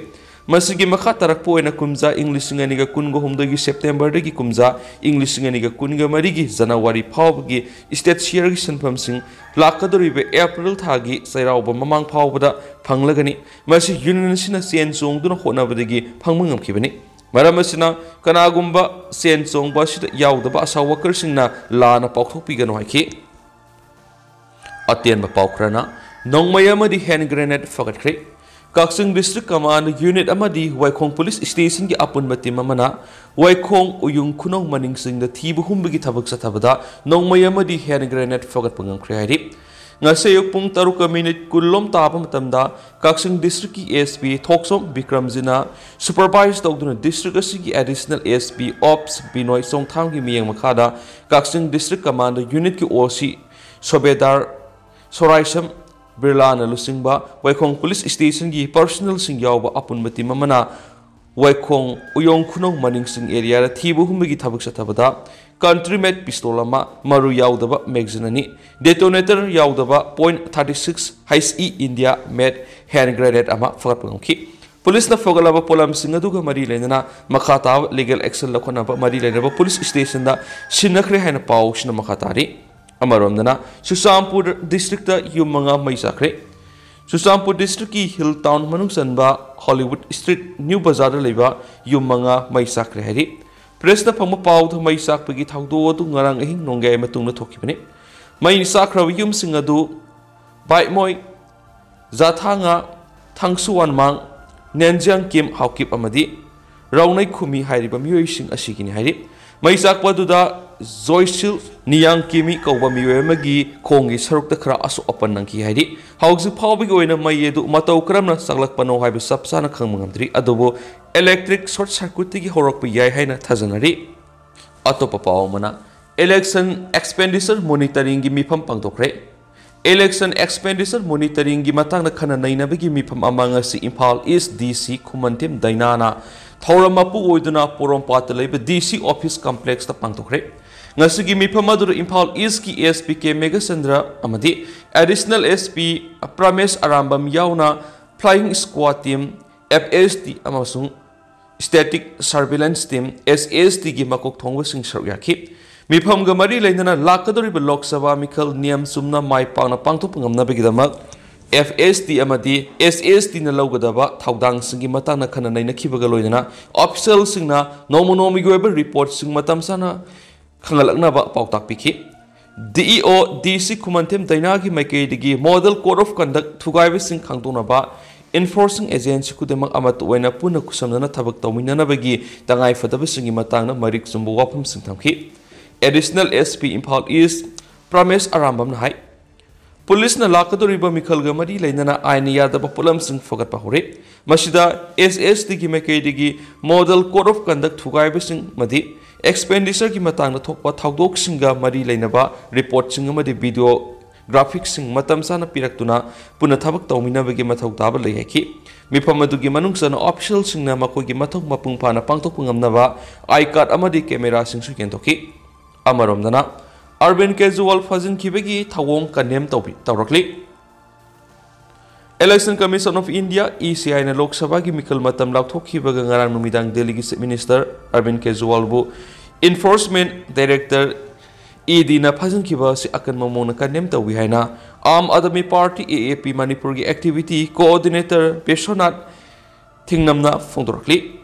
ꯃꯁꯤꯒꯤ ꯃꯈꯥ ꯇꯥꯔꯛꯄ ꯑꯣꯏꯅ ꯀꯨꯝꯖꯥ ꯏꯪ ꯂꯤꯁꯤꯡ ꯑꯅꯤꯒ ꯀꯨꯟꯒ ꯍꯨꯝꯗꯣꯏꯒꯤ ꯁꯦꯞꯇꯦꯝꯕꯔꯗꯒꯤ ꯀꯨꯝꯖꯥ ꯏꯪ ꯂꯤꯁꯤꯡ ꯑꯅꯤꯒ ꯀꯨꯟꯒ ꯃꯔꯤꯒꯤ ꯖꯅꯋꯥꯔꯤ ꯐꯥꯎꯕꯒꯤ ꯁ꯭ꯇꯦꯠ ꯁꯤꯌꯔꯒꯤ ꯁꯦꯟꯐꯝꯁꯤꯡ ꯂꯥꯛꯀꯗꯧꯔꯤꯕ ꯑꯦꯄ꯭ꯔꯤꯜ ꯊꯥꯒꯤ ꯆꯩꯔꯥꯎꯕ ꯃꯃꯥꯡ ꯐꯥꯎꯕꯗ ꯐꯪꯂꯒꯅꯤ꯫ ꯃꯁꯤ ꯌꯨꯅꯤꯌꯟ ꯑꯁꯤꯅ ꯆꯦꯟ ꯆꯣꯡꯗꯨꯅ ꯍꯣꯠꯅꯕꯗꯒꯤ ꯐꯪꯕ ꯉꯝꯈꯤꯕꯅꯤ꯫ ꯃꯔꯝ ꯑꯁꯤꯅ, ꯀꯅꯥꯒꯨꯝꯕ ꯆꯦꯟ ꯆꯣꯡꯕ ꯑꯁꯤꯗ ꯌꯥꯎꯗꯕ ꯑꯥꯁꯥ ꯋꯥꯀꯔꯁꯤꯡꯅ ꯂꯥꯟꯅ ꯄꯥꯎꯊꯣꯛꯄꯤꯒꯅꯨ ꯍꯥꯏꯈꯤ꯫ ꯑꯇꯦꯟꯕ ꯄꯥꯎ ꯈꯔꯅ, ꯅꯣꯡꯃꯩ ꯑꯃꯗꯤ ꯍꯦꯟ ꯒ꯭ꯔꯦꯅꯦꯗ ꯐꯒꯠꯈ꯭ꯔꯦ꯫ ꯀꯛꯆꯤꯡ ꯗꯤꯁꯇ꯭ꯔꯤꯛ ꯀꯃꯥꯟ ꯌꯨꯅꯤꯠ ꯑꯃꯗꯤ ꯋꯥꯏꯈꯣꯡ ꯄꯨꯂꯤꯁ ꯁ꯭ꯇꯦꯁꯟꯒꯤ ꯑꯄꯨꯟꯕ ꯇꯤꯝ ꯑꯃꯅ ꯋꯥꯏꯈꯣꯡ, ꯎꯌꯨꯡ, ꯈꯨꯅꯧ ꯃꯅꯤꯡꯁꯤꯡꯗ ꯊꯤꯕ ꯍꯨꯝꯕꯒꯤ ꯊꯕꯛ ꯆꯠꯊꯕꯗ ꯅꯣꯡꯃꯩ ꯑꯃꯗꯤ ꯍꯦꯟ ꯒ꯭ꯔꯦꯅꯦꯗ ꯐꯒꯠꯄ ꯉꯝꯈ꯭ꯔꯦ ꯍꯥꯏꯔꯤ꯫ ꯉꯁꯤ ꯑꯌꯨꯛ ꯄꯨꯡ ꯇꯔꯨꯛꯀ ꯃꯤꯅꯤꯠ ꯀꯨꯟꯂꯣꯝ ꯇꯥꯕ ꯃꯇꯝꯗ ꯀꯛꯆꯤꯡ ꯗꯤꯁꯇ꯭ꯔꯤꯛꯀꯤ ꯑꯦꯁ ꯄꯤ ꯊꯣꯛꯆꯣꯝ ꯕꯤꯀ꯭ꯔꯝꯖꯤꯠꯅ ꯁꯨꯄꯔꯚꯥꯏꯖ ꯇꯧꯗꯨꯅ ꯗꯤꯁꯇ꯭ꯔꯤꯛ ꯑꯁꯤꯒꯤ ꯑꯦꯗꯤꯁꯅꯦꯜ ꯑꯦꯁ ꯄꯤ ꯑꯣꯞꯁ ꯕꯤꯅꯣꯏ ꯆꯣꯡꯊꯥꯝꯒꯤ ꯃꯤꯠꯌꯦꯡ ꯃꯈꯥꯗ ꯀꯛꯆꯤꯡ ꯗꯤꯁꯇ꯭ꯔꯤꯛ ꯀꯃꯥꯟꯗꯣ ꯌꯨꯅꯤꯠꯀꯤ ꯑꯣ ꯁꯤ ꯁꯣꯕꯦꯗꯥꯔ ꯁꯣꯔꯥꯏꯁꯝ ꯕꯤꯔꯂꯥꯅ ꯂꯨꯆꯤꯡꯕ ꯋꯥꯏꯈꯣꯡ ꯄꯨꯂꯤꯁ ꯁ꯭ꯇꯦꯁꯟꯒꯤ ꯄꯔꯁꯣꯅꯦꯜꯁꯤꯡ ꯌꯥꯎꯕ ꯑꯄꯨꯟꯕ ꯇꯤꯝ ꯑꯃꯅ ꯋꯥꯏꯈꯣꯡ ꯎꯌꯣꯡ ꯈꯨꯅꯧ ꯃꯅꯤꯡꯁꯤꯡ ꯑꯦꯔꯤꯌꯥꯗ ꯊꯤꯕ ꯍꯨꯝꯕꯒꯤ ꯊꯕꯛ ꯆꯠꯊꯕꯗ ꯀꯟꯇ꯭ꯔꯤ ꯃꯦꯗ ꯄꯤꯁꯇꯣꯜ ꯑꯃ, ꯃꯔꯨ ꯌꯥꯎꯗꯕ ꯃꯦꯒꯖꯤꯟ ꯑꯅꯤ, ꯗꯦꯇꯣꯅꯦꯇꯔ ꯌꯥꯎꯗꯕ point thirty six H E India ꯃꯦꯗ ꯍꯦꯟ ꯒ꯭ꯔꯦꯅꯦꯗ ꯑꯃ ꯐꯒꯠꯄ ꯉꯝꯈꯤ꯫ ꯄꯨꯂꯤꯁꯅ ꯐꯒꯠꯂꯕ ꯄꯣꯠꯂꯝꯁꯤꯡ ꯑꯗꯨꯒ ꯃꯔꯤ ꯂꯩꯅꯅ ꯃꯈꯥ ꯇꯥꯕ ꯂꯤꯒꯦꯜ ꯑꯦꯛꯁꯟ ꯂꯧꯈꯠꯅꯕ ꯃꯔꯤ ꯂꯩꯅꯕ ꯄꯨꯂꯤꯁ ꯁ꯭ꯇꯦꯁꯟꯗ ꯁꯤꯟꯅꯈ꯭ꯔꯦ ꯍꯥꯏꯅ ꯄꯥꯎꯁꯤꯅ ꯃꯈꯥ ꯇꯥꯔꯤ꯫ ꯑꯃꯔꯣꯝꯗꯅ, ꯆꯨꯔꯆꯥꯟꯄꯨꯔ ꯗꯤꯁꯇ꯭ꯔꯤꯛꯇ ꯌꯨꯝ ꯃꯉꯥ ꯃꯩ ꯆꯥꯛꯈ꯭ꯔꯦ꯫ ꯆꯨꯔꯆꯥꯟꯄꯨꯔ ꯗꯤꯁꯇ꯭ꯔꯤꯛꯀꯤ ꯍꯤꯜ ꯇꯥꯎꯟ ꯃꯅꯨꯡ ꯆꯟꯕ ꯍꯣꯂꯤꯋꯨꯗ ꯁ꯭ꯇ꯭ꯔꯤꯠ ꯅ꯭ꯌꯨ ꯕꯖꯥꯔꯗ ꯂꯩꯕ ꯌꯨꯝ ꯃꯉꯥ ꯃꯩ ꯆꯥꯛꯈ꯭ꯔꯦ ꯍꯥꯏꯔꯤ꯫ ꯄ꯭ꯔꯦꯁꯅ ꯐꯪꯕ ꯄꯥꯎꯗ ꯃꯩ ꯆꯥꯛꯄꯒꯤ ꯊꯧꯗꯣꯛ ꯑꯗꯨ ꯉꯔꯥꯡ ꯑꯍꯤꯡ ꯅꯣꯡꯌꯥꯏ ꯃꯇꯨꯡꯗ ꯊꯣꯛꯈꯤꯕꯅꯤ꯫ ꯃꯩ ꯆꯥꯛꯈ꯭ꯔꯕ ꯌꯨꯝꯁꯤꯡ ꯑꯗꯨ ꯕꯥꯏꯃꯣꯏ, ꯖꯥꯊꯥꯉꯥ, ꯊꯥꯡꯁꯨꯋꯥꯟꯃꯥꯡ, ꯅꯦꯟꯖꯤꯌꯥꯡꯀꯤꯝ ꯍꯥꯎꯀꯤꯞ ꯑꯃꯗꯤ ꯔꯥꯎꯅꯩ ꯈꯨꯃꯤ ꯍꯥꯏꯔꯤꯕ ꯃꯤꯑꯣꯏꯁꯤꯡ ꯑꯁꯤꯒꯤꯅꯤ ꯍꯥꯏꯔꯤ꯫ ꯃꯩ ꯆꯥꯛꯄ ꯑꯗꯨꯗ ꯖꯣꯏꯁꯤꯜ ꯅꯤꯌꯥꯡꯀꯤꯃꯤ ꯀꯧꯕ ꯃꯤꯑꯣꯏ ꯑꯃꯒꯤ ꯈꯣꯡꯒꯤ ꯁꯔꯨꯛꯇ ꯈꯔ ꯑꯁꯣꯛ ꯑꯄꯟ ꯅꯪꯈꯤ ꯍꯥꯏꯔꯤ꯫ ꯍꯧꯖꯤꯛ ꯐꯥꯎꯕꯒꯤ ꯑꯣꯏꯅ ꯃꯩ ꯑꯗꯨ ꯃꯇꯧ ꯀꯔꯝꯅ ꯆꯥꯛꯂꯛꯄꯅꯣ ꯍꯥꯏꯕ ꯆꯞ ꯆꯥꯅ ꯈꯪꯕ ꯉꯝꯗ꯭ꯔꯤ, ꯑꯗꯨꯕꯨ ꯏꯂꯦꯛꯇ꯭ꯔꯤꯛ ꯁꯣꯔꯠ ꯁꯔꯀ꯭ꯌꯨꯠꯇꯒꯤ ꯍꯧꯔꯛꯄ ꯌꯥꯏ ꯍꯥꯏꯅ ꯊꯥꯖꯅꯔꯤ꯫ ꯑꯇꯣꯞꯄ ꯄꯥꯎ ꯑꯃꯅ, ꯏꯂꯦꯛꯁꯟ ꯑꯦꯛꯁꯄꯦꯟꯗꯤꯆꯔ ꯃꯣꯅꯤꯇꯔꯤꯡꯒꯤ ꯃꯤꯐꯝ ꯄꯥꯡꯊꯣꯛꯈ꯭ꯔꯦ꯫ ꯏꯂꯦꯛꯁꯟ ꯑꯦꯛꯁꯄꯦꯟꯗꯤꯆꯔ ꯃꯣꯅꯤꯇꯔꯤꯡꯒꯤ ꯃꯇꯥꯡꯗ ꯈꯟꯅ ꯅꯩꯅꯕꯒꯤ ꯃꯤꯐꯝ ꯑꯃ ꯉꯁꯤ ꯏꯝꯐꯥꯜ ꯏꯁ ꯗꯤ ꯁꯤ ꯈꯨꯃꯟꯊꯦꯝ ꯗꯥꯏꯅꯥꯅ ꯊꯧꯔꯝ ꯃꯄꯨ ꯑꯣꯏꯗꯨꯅ ꯄꯣꯔꯣꯝꯄꯥꯠꯇ ꯂꯩꯕ ꯗꯤ ꯁꯤ ꯑꯣꯐꯤꯁ ꯀꯝꯄ꯭ꯂꯦꯛꯁꯇ ꯄꯥꯡꯊꯣꯛꯈ꯭ꯔꯦ꯫ ꯉꯁꯤꯒꯤ ꯃꯤꯐꯝ ꯑꯗꯨꯗ ꯏꯝꯐꯥꯜ ꯏꯁꯀꯤ ꯑꯦꯁ ꯄꯤ ꯀꯦ ꯃꯦꯘꯆꯟꯗ꯭ꯔ ꯑꯃꯗꯤ ꯑꯦꯗꯤꯁꯅꯦꯜ ꯑꯦꯁ ꯄꯤ ꯄ꯭ꯔꯃꯦꯁ ꯑꯔꯥꯝꯕꯝ ꯌꯥꯎꯅ ꯐ꯭ꯂꯥꯏꯌꯤꯡ ꯁ꯭ꯀ꯭ꯋꯥꯗ ꯇꯤꯝ, ꯑꯦꯐ ꯑꯦꯁ ꯇꯤ ꯑꯃꯁꯨꯡ ꯁ꯭ꯇꯦꯇꯤꯛ ꯁꯔꯚꯤꯂꯦꯟꯁ ꯇꯤꯝ, ꯑꯦꯁ ꯑꯦꯁ ꯇꯤꯒꯤ ꯃꯀꯣꯛ ꯊꯣꯡꯕꯁꯤꯡ ꯁꯔꯨꯛ ꯌꯥꯈꯤ꯫ ꯃꯤꯐꯝꯒ ꯃꯔꯤ ꯂꯩꯅꯅ ꯂꯥꯛꯀꯗꯧꯔꯤꯕ ꯂꯣꯛ ꯁꯚꯥ ꯃꯤꯈꯜ ꯅꯤꯌꯝ ꯆꯨꯝꯅ ꯃꯥꯏ ꯄꯥꯛꯅ ꯄꯥꯡꯊꯣꯛꯄ ꯉꯝꯅꯕꯒꯤꯗꯃꯛ ꯑꯦꯐ ꯑꯦꯁ ꯇꯤ ꯑꯃꯗꯤ ꯑꯦꯁ ꯑꯦꯁ ꯇꯤꯅ ꯂꯧꯒꯗꯕ ꯊꯧꯗꯥꯡꯁꯤꯡꯒꯤ ꯃꯇꯥꯡꯗ ꯈꯟꯅ ꯅꯩꯅꯈꯤꯕꯒ ꯂꯣꯏꯅꯅ ꯑꯣꯐꯤꯁꯤꯌꯦꯜꯁꯤꯡꯅ ꯅꯣꯡꯃ ꯅꯣꯡꯃꯒꯤ ꯑꯣꯏꯕ ꯔꯤꯄꯣꯔꯠꯁꯤꯡ ꯃꯇꯝ ꯆꯥꯅ ꯈꯪꯍꯜꯂꯛꯅꯕ ꯄꯥꯎꯇꯥꯛ ꯄꯤꯈꯤ꯫ ꯗꯤ ꯏ ꯑꯣ ꯗꯤ ꯁꯤ ꯈꯨꯃꯟꯊꯦꯝ ꯗꯥꯏꯅꯥꯒꯤ ꯃꯥꯏꯀꯩꯗꯒꯤ ꯃꯣꯗꯦꯜ ꯀꯣꯗ ꯑꯣꯐ ꯀꯟꯗꯛ ꯊꯨꯒꯥꯏꯕꯁꯤꯡ ꯈꯪꯗꯣꯛꯅꯕ ꯏꯟꯐꯣꯔꯁꯤꯡ ꯑꯦꯖꯦꯟꯁꯤ ꯈꯨꯗꯤꯡꯃꯛ ꯑꯃꯠꯇ ꯑꯣꯏꯅ ꯄꯨꯟꯅ ꯈꯨꯠꯁꯝꯅꯅ ꯊꯕꯛ ꯇꯧꯃꯤꯟꯅꯅꯕꯒꯤ ꯇꯉꯥꯏꯐꯗꯕꯁꯤꯡꯒꯤ ꯃꯇꯥꯡꯗ ꯃꯔꯤꯛ ꯆꯨꯝꯕ ꯋꯥꯐꯝꯁꯤꯡ ꯊꯝꯈꯤ꯫ ꯑꯦꯗꯤꯁꯅꯦꯜ ꯑꯦꯁ ꯄꯤ ꯏꯝꯐꯥꯜ ꯏꯁ ꯄ꯭ꯔꯃꯦꯁ ꯑꯔꯥꯝꯕꯝꯅ ꯍꯥꯏ, ꯄꯨꯂꯤꯁꯅ ꯂꯥꯛꯀꯗꯧꯔꯤꯕ ꯃꯤꯈꯜꯒ ꯃꯔꯤ ꯂꯩꯅꯅ ꯑꯥꯏꯟꯅ ꯌꯥꯗꯕ ꯄꯣꯠꯂꯝꯁꯤꯡ ꯐꯒꯠꯄ ꯍꯧꯔꯦ꯫ ꯃꯁꯤꯗ ꯑꯦꯁ ꯑꯦꯁ ꯇꯤꯒꯤ ꯃꯥꯏꯀꯩꯗꯒꯤ ꯃꯣꯗꯦꯜ ꯀꯣꯗ ꯑꯣꯐ ꯀꯟꯗꯛ ꯊꯨꯒꯥꯏꯕꯁꯤꯡ ꯑꯃꯗꯤ ꯑꯦꯛꯁꯄꯦꯟꯗꯤꯆꯔꯒꯤ ꯃꯇꯥꯡꯗ ꯊꯣꯛꯄ ꯊꯧꯗꯣꯛꯁꯤꯡꯒ ꯃꯔꯤ ꯂꯩꯅꯕ ꯔꯤꯄꯣꯔꯠꯁꯤꯡ ꯑꯃꯗꯤ ꯚꯤꯗꯤꯑꯣ ꯒ꯭ꯔꯥꯐꯤꯛꯁꯤꯡ ꯃꯇꯝ ꯆꯥꯅ ꯄꯤꯔꯛꯇꯨꯅ ꯄꯨꯟꯅ ꯊꯕꯛ ꯇꯧꯃꯤꯟꯅꯕꯒꯤ ꯃꯊꯧ ꯇꯥꯕ ꯂꯩ ꯍꯥꯏꯈꯤ꯫ ꯃꯤꯐꯝ ꯑꯗꯨꯒꯤ ꯃꯅꯨꯡ ꯆꯟꯅ ꯑꯣꯐꯤꯁꯤꯌꯦꯜꯁꯤꯡꯅ ꯃꯈꯣꯏꯒꯤ ꯃꯊꯧ ꯃꯄꯨꯡ ꯐꯥꯅ ꯄꯥꯡꯊꯣꯛꯄ ꯉꯝꯅꯕ ꯑꯥꯏ ꯀꯥꯔꯗ ꯑꯃꯗꯤ ꯀꯦꯃꯦꯔꯥꯁꯤꯡꯁꯨ ꯌꯦꯟꯊꯣꯛꯈꯤ꯫ ꯑꯃꯔꯣꯝꯗꯅ, ꯑꯔꯕꯤꯟ ꯀꯦꯖ꯭ꯔꯤꯋꯥꯜ ꯐꯥꯖꯤꯟꯈꯤꯕꯒꯤ ꯊꯧꯑꯣꯡ ꯀꯟꯗꯦꯝ ꯇꯧꯕꯤ ꯇꯧꯔꯛꯂꯤ꯫ Election Commission of India, E C I ꯅ ꯂꯣꯛ ꯁꯚꯥꯒꯤ ꯃꯤꯈꯜ ꯃꯇꯝ ꯂꯥꯎꯊꯣꯛꯈꯤꯕꯒ ꯉꯔꯥꯡ ꯅꯨꯃꯤꯗꯥꯡ ꯗꯦꯜꯂꯤꯒꯤ Chief Minister ꯑꯔꯕꯤꯟ ꯀꯦꯖ꯭ꯔꯤꯋꯥꯜꯕꯨ Enforcement Director, E D ꯅ ꯐꯥꯖꯤꯟꯈꯤꯕ ꯑꯁꯤ ꯑꯀꯟꯕ ꯃꯑꯣꯡꯗ ꯀꯟꯗꯦꯝ ꯇꯧꯏ ꯍꯥꯏꯅ Aam Aadmi party, A A P, ꯃꯅꯤꯄꯨꯔꯒꯤ activity coordinator ꯕꯤꯁ꯭ꯋꯅꯥꯊ ꯊꯤꯡꯅꯝꯅ ꯐꯣꯡꯗꯣꯔꯛꯂꯤ꯫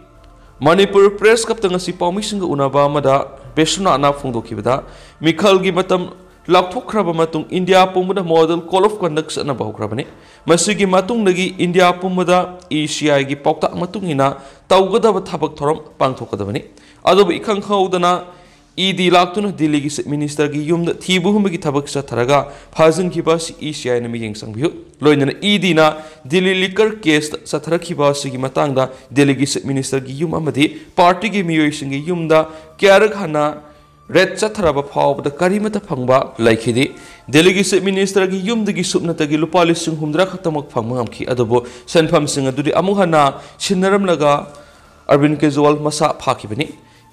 ꯃꯅꯤꯄꯨꯔ Press Club ꯇ ꯉꯁꯤ ꯄꯥꯎꯃꯤꯁꯤꯡꯒ ꯎꯅꯕ ꯑꯃꯗ ꯕꯤꯁ꯭ꯋꯅꯥꯊꯅ ꯐꯣꯡꯗꯣꯛꯈꯤꯕꯗ, ꯃꯤꯈꯜꯒꯤ ꯃꯇꯝ ꯂꯥꯎꯊꯣꯛꯈ꯭ꯔꯕ ꯃꯇꯨꯡ ꯏꯟꯗꯤꯌꯥ ꯄꯨꯝꯕꯗ Model Code of Conduct ꯆꯠꯅꯕ ꯍꯧꯈ꯭ꯔꯕꯅꯤ꯫ ꯃꯁꯤꯒꯤ ꯃꯇꯨꯡꯗꯒꯤ ꯏꯟꯗꯤꯌꯥ ꯄꯨꯝꯕꯗ E C I ꯒꯤ ꯄꯥꯎꯇꯥꯛ ꯃꯇꯨꯡ ꯏꯟꯅ ꯇꯧꯒꯗꯕ ꯊꯕꯛ ꯊꯧꯔꯝ ꯄꯥꯡꯊꯣꯛꯀꯗꯕꯅꯤ꯫ ꯑꯗꯨꯕꯨ ꯏꯈꯪ ꯈꯪꯍꯧꯗꯅ E D ꯂꯥꯛꯇꯨꯅ ꯗꯤꯜꯂꯤꯒꯤ Chief Minister ꯒꯤ ꯌꯨꯝꯗ ꯊꯤꯕ ꯍꯨꯝꯕꯒꯤ ꯊꯕꯛ ꯆꯠꯊꯔꯒ ꯐꯥꯖꯤꯟꯈꯤꯕ ꯑꯁꯤ E C I ꯅ ꯃꯤꯠꯌꯦꯡ ꯆꯪꯕꯤꯌꯨ꯫ ꯂꯣꯏꯅꯅ E D ꯅ ꯗꯤꯜꯂꯤ liquor case ꯇ ꯆꯠꯊꯔꯛꯈꯤꯕ ꯑꯁꯤꯒꯤ ꯃꯇꯥꯡꯗ ꯗꯤꯜꯂꯤꯒꯤ Chief Minister ꯒꯤ ꯌꯨꯝ ꯑꯃꯗꯤ ꯄꯥꯔꯇꯤꯒꯤ ꯃꯤꯑꯣꯏꯁꯤꯡꯒꯤ ꯌꯨꯝꯗ ꯀꯌꯥꯔꯛ ꯍꯟꯅ raid ꯆꯠꯊꯔꯕ ꯐꯥꯎꯕꯗ ꯀꯔꯤꯃꯠꯇ ꯐꯪꯕ ꯂꯩꯈꯤꯗꯦ꯫ ꯗꯤꯜꯂꯤꯒꯤ Chief Minister ꯒꯤ ꯌꯨꯝꯗꯒꯤ ꯁꯨꯞꯅꯇꯒꯤ ꯂꯨꯄꯥ ꯂꯤꯁꯤꯡ ꯍꯨꯝꯗ꯭ꯔꯥ ꯈꯛꯇꯃꯛ ꯐꯪꯕ ꯉꯝꯈꯤ꯫ ꯑꯗꯨꯕꯨ ꯁꯦꯟꯐꯝꯁꯤꯡ ꯑꯗꯨꯗꯤ ꯑꯃꯨꯛ ꯍꯟꯅ ꯁꯤꯟꯅꯔꯝꯂꯒ ꯑꯔꯕꯤꯟ ꯀꯦꯖ꯭ꯔꯤꯋꯥꯜ ꯃꯁꯥ ꯐꯥꯈꯤꯕꯅꯤ꯫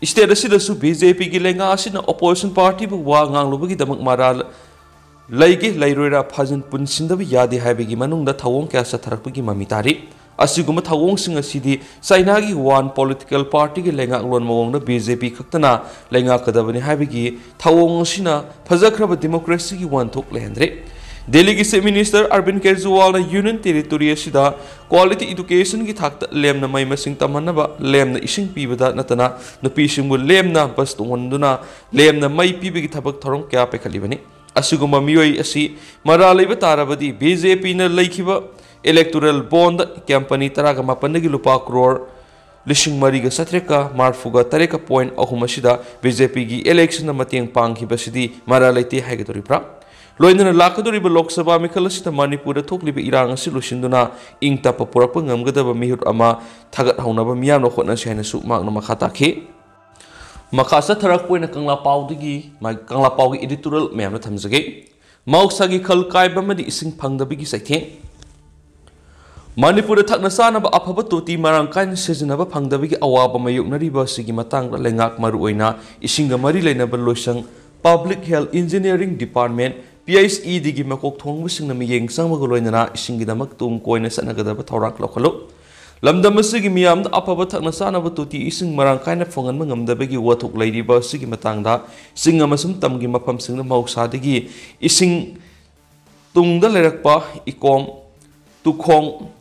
State ꯑꯁꯤꯗꯁꯨ B J P ꯒꯤ ꯂꯩꯉꯥꯛ ꯑꯁꯤꯅ opposition party ꯕꯨ ꯋꯥ ꯉꯥꯡꯂꯨꯕꯒꯤꯗꯃꯛ ꯃꯔꯥꯜ ꯂꯩꯒꯦ ꯂꯩꯔꯣꯏꯔꯥ ꯐꯥꯖꯤꯟ ꯄꯨꯟꯁꯤꯟꯗꯕ ꯌꯥꯗꯦ ꯍꯥꯏꯕꯒꯤ ꯃꯅꯨꯡꯗ ꯊꯧꯑꯣꯡ ꯀꯌꯥ ꯆꯠꯊꯔꯛꯄꯒꯤ ꯃꯃꯤ ꯇꯥꯔꯤ꯫ ꯑꯁꯤꯒꯨꯝꯕ ꯊꯧꯑꯣꯡꯁꯤꯡ ꯑꯁꯤꯗꯤ ꯆꯥꯏꯅꯥꯒꯤ one political party ꯒꯤ ꯂꯩꯉꯥꯛꯂꯣꯟ ꯃꯑꯣꯡꯗ B J P ꯈꯛꯇꯅ ꯂꯩꯉꯥꯛꯀꯗꯕꯅꯤ ꯍꯥꯏꯕꯒꯤ ꯊꯧꯑꯣꯡ ꯑꯁꯤꯅ ꯐꯖꯈ꯭ꯔꯕ democracy ꯒꯤ ꯋꯥꯍꯟꯊꯣꯛ ꯂꯩꯍꯟꯗ꯭ꯔꯦ꯫ ꯗꯤꯜꯂꯤꯒꯤ Chief Minister ꯑꯔꯕꯤꯟ ꯀꯦꯖ꯭ꯔꯤꯋꯥꯜꯅ Union Territory ꯑꯁꯤꯗ quality education ꯒꯤ ꯊꯥꯛꯇ ꯂꯦꯝꯅ ꯃꯍꯩ ꯃꯁꯤꯡ ꯇꯝꯍꯟꯅꯕ, ꯂꯦꯝꯅ ꯏꯁꯤꯡ ꯄꯤꯕꯗ ꯅꯠꯇꯅ ꯅꯨꯄꯤꯁꯤꯡꯕꯨ ꯂꯦꯝꯅ bus ꯇꯣꯡꯍꯟꯗꯨꯅ ꯂꯦꯝꯅ ꯃꯩ ꯄꯤꯕꯒꯤ ꯊꯕꯛ ꯊꯧꯔꯝ ꯀꯌꯥ ꯄꯥꯏꯈꯠꯂꯤꯕꯅꯤ꯫ ꯑꯁꯤꯒꯨꯝꯕ ꯃꯤꯑꯣꯏ ꯑꯁꯤ ꯃꯔꯥꯜ ꯂꯩꯕ ꯇꯥꯔꯕꯗꯤ B J P ꯅ ꯂꯩꯈꯤꯕ electoral bond company ꯇꯔꯥꯒ ꯃꯥꯄꯟꯗꯒꯤ ꯂꯨꯄꯥ ꯀ꯭ꯔꯣꯔ ꯂꯤꯁꯤꯡ ꯃꯔꯤꯒ ꯆꯥꯇ꯭ꯔꯦꯠꯀ ꯃꯔꯤꯐꯨꯒ ꯇꯔꯦꯠꯀ point ꯑꯍꯨꯝ ꯑꯁꯤꯗ B J P ꯒꯤ election ꯗ ꯃꯇꯦꯡ ꯄꯥꯡꯈꯤꯕꯁꯤꯗꯤ ꯃꯔꯥꯜ ꯂꯩꯇꯦ ꯍꯥꯏꯒꯗꯧꯔꯤꯕ꯭ꯔꯥ? ꯂꯣꯏꯅꯅ ꯂꯥꯛꯀꯗꯧꯔꯤꯕ ꯂꯣꯛ ꯁꯚꯥ ꯃꯤꯈꯜ ꯑꯁꯤꯗ ꯃꯅꯤꯄꯨꯔꯗ ꯊꯣꯛꯂꯤꯕ ꯏꯔꯥꯡ ꯑꯁꯤ ꯂꯣꯏꯁꯤꯟꯗꯨꯅ ꯏꯪ ꯇꯞꯄ ꯄꯨꯔꯛꯄ ꯉꯝꯒꯗꯕ ꯃꯤꯍꯨꯠ ꯑꯃ ꯊꯥꯒꯠꯍꯧꯅꯕ ꯃꯤꯌꯥꯝꯅ ꯍꯣꯠꯅꯁꯤ ꯍꯥꯏꯅꯁꯨ ꯃꯍꯥꯛꯅ ꯃꯈꯥ ꯇꯥꯈꯤ꯫ ꯃꯈꯥ ꯆꯠꯊꯔꯛꯄ ꯑꯣꯏꯅ ꯀꯪꯂꯥ ꯄꯥꯎꯗꯒꯤ, ꯀꯪꯂꯥ ꯄꯥꯎꯒꯤ editorial ꯃꯌꯥꯝꯗ ꯊꯝꯖꯒꯦ꯫ ꯃꯍꯧꯁꯥꯒꯤ ꯈꯜ ꯀꯥꯏꯕ ꯑꯃꯗꯤ ꯏꯁꯤꯡ ꯐꯪꯗꯕꯒꯤ ꯆꯩꯊꯦꯡ꯫ ꯃꯅꯤꯄꯨꯔꯗ ꯊꯛꯅ ꯆꯥꯅꯕ ꯑꯐꯕ ꯇꯣꯇꯤ ꯃꯔꯥꯡ ꯀꯥꯏꯅ ꯁꯤꯖꯤꯟꯅꯕ ꯐꯪꯗꯕꯒꯤ ꯑꯋꯥꯕ ꯃꯥꯌꯣꯛꯅꯔꯤꯕ ꯑꯁꯤꯒꯤ ꯃꯇꯥꯡꯗ ꯂꯩꯉꯥꯛ, ꯃꯔꯨꯑꯣꯏꯅ ꯏꯁꯤꯡꯒ ꯃꯔꯤ ꯂꯩꯅꯕ ꯂꯣꯏꯁꯪ, Public Health Engineering Department, P H E Dꯒꯤ ꯃꯀꯣꯛ ꯊꯣꯡꯕꯁꯤꯡꯅ ꯃꯤꯠꯌꯦꯡ ꯆꯪꯕꯒ ꯂꯣꯏꯅꯅ ꯏꯁꯤꯡꯒꯤꯗꯃꯛ ꯇꯨꯡ ꯀꯣꯏꯅ ꯆꯠꯅꯒꯗꯕ ꯊꯧꯔꯥꯡ ꯂꯧꯈꯠꯂꯨ꯫ ꯂꯝꯗꯝ ꯑꯁꯤꯒꯤ ꯃꯤꯌꯥꯝꯗ ꯑꯐꯕ ꯊꯛꯅ ꯆꯥꯅꯕ ꯇꯣꯇꯤ ꯏꯁꯤꯡ ꯃꯔꯥꯡ ꯀꯥꯏꯅ ꯐꯪꯍꯟꯕ ꯉꯝꯗꯕꯒꯤ ꯋꯥꯊꯣꯛ ꯂꯩꯔꯤꯕ ꯑꯁꯤꯒꯤ ꯃꯇꯥꯡꯗ ꯆꯤꯡ ꯑꯃꯁꯨꯡ ꯇꯝꯒꯤ ꯃꯐꯝꯁꯤꯡꯗ ꯃꯍꯧꯁꯥꯗꯒꯤ ꯏꯁꯤꯡ ꯇꯨꯡꯗ ꯂꯩꯔꯛꯄ ꯏꯀꯣꯝ, ꯇꯨꯈꯣꯡ,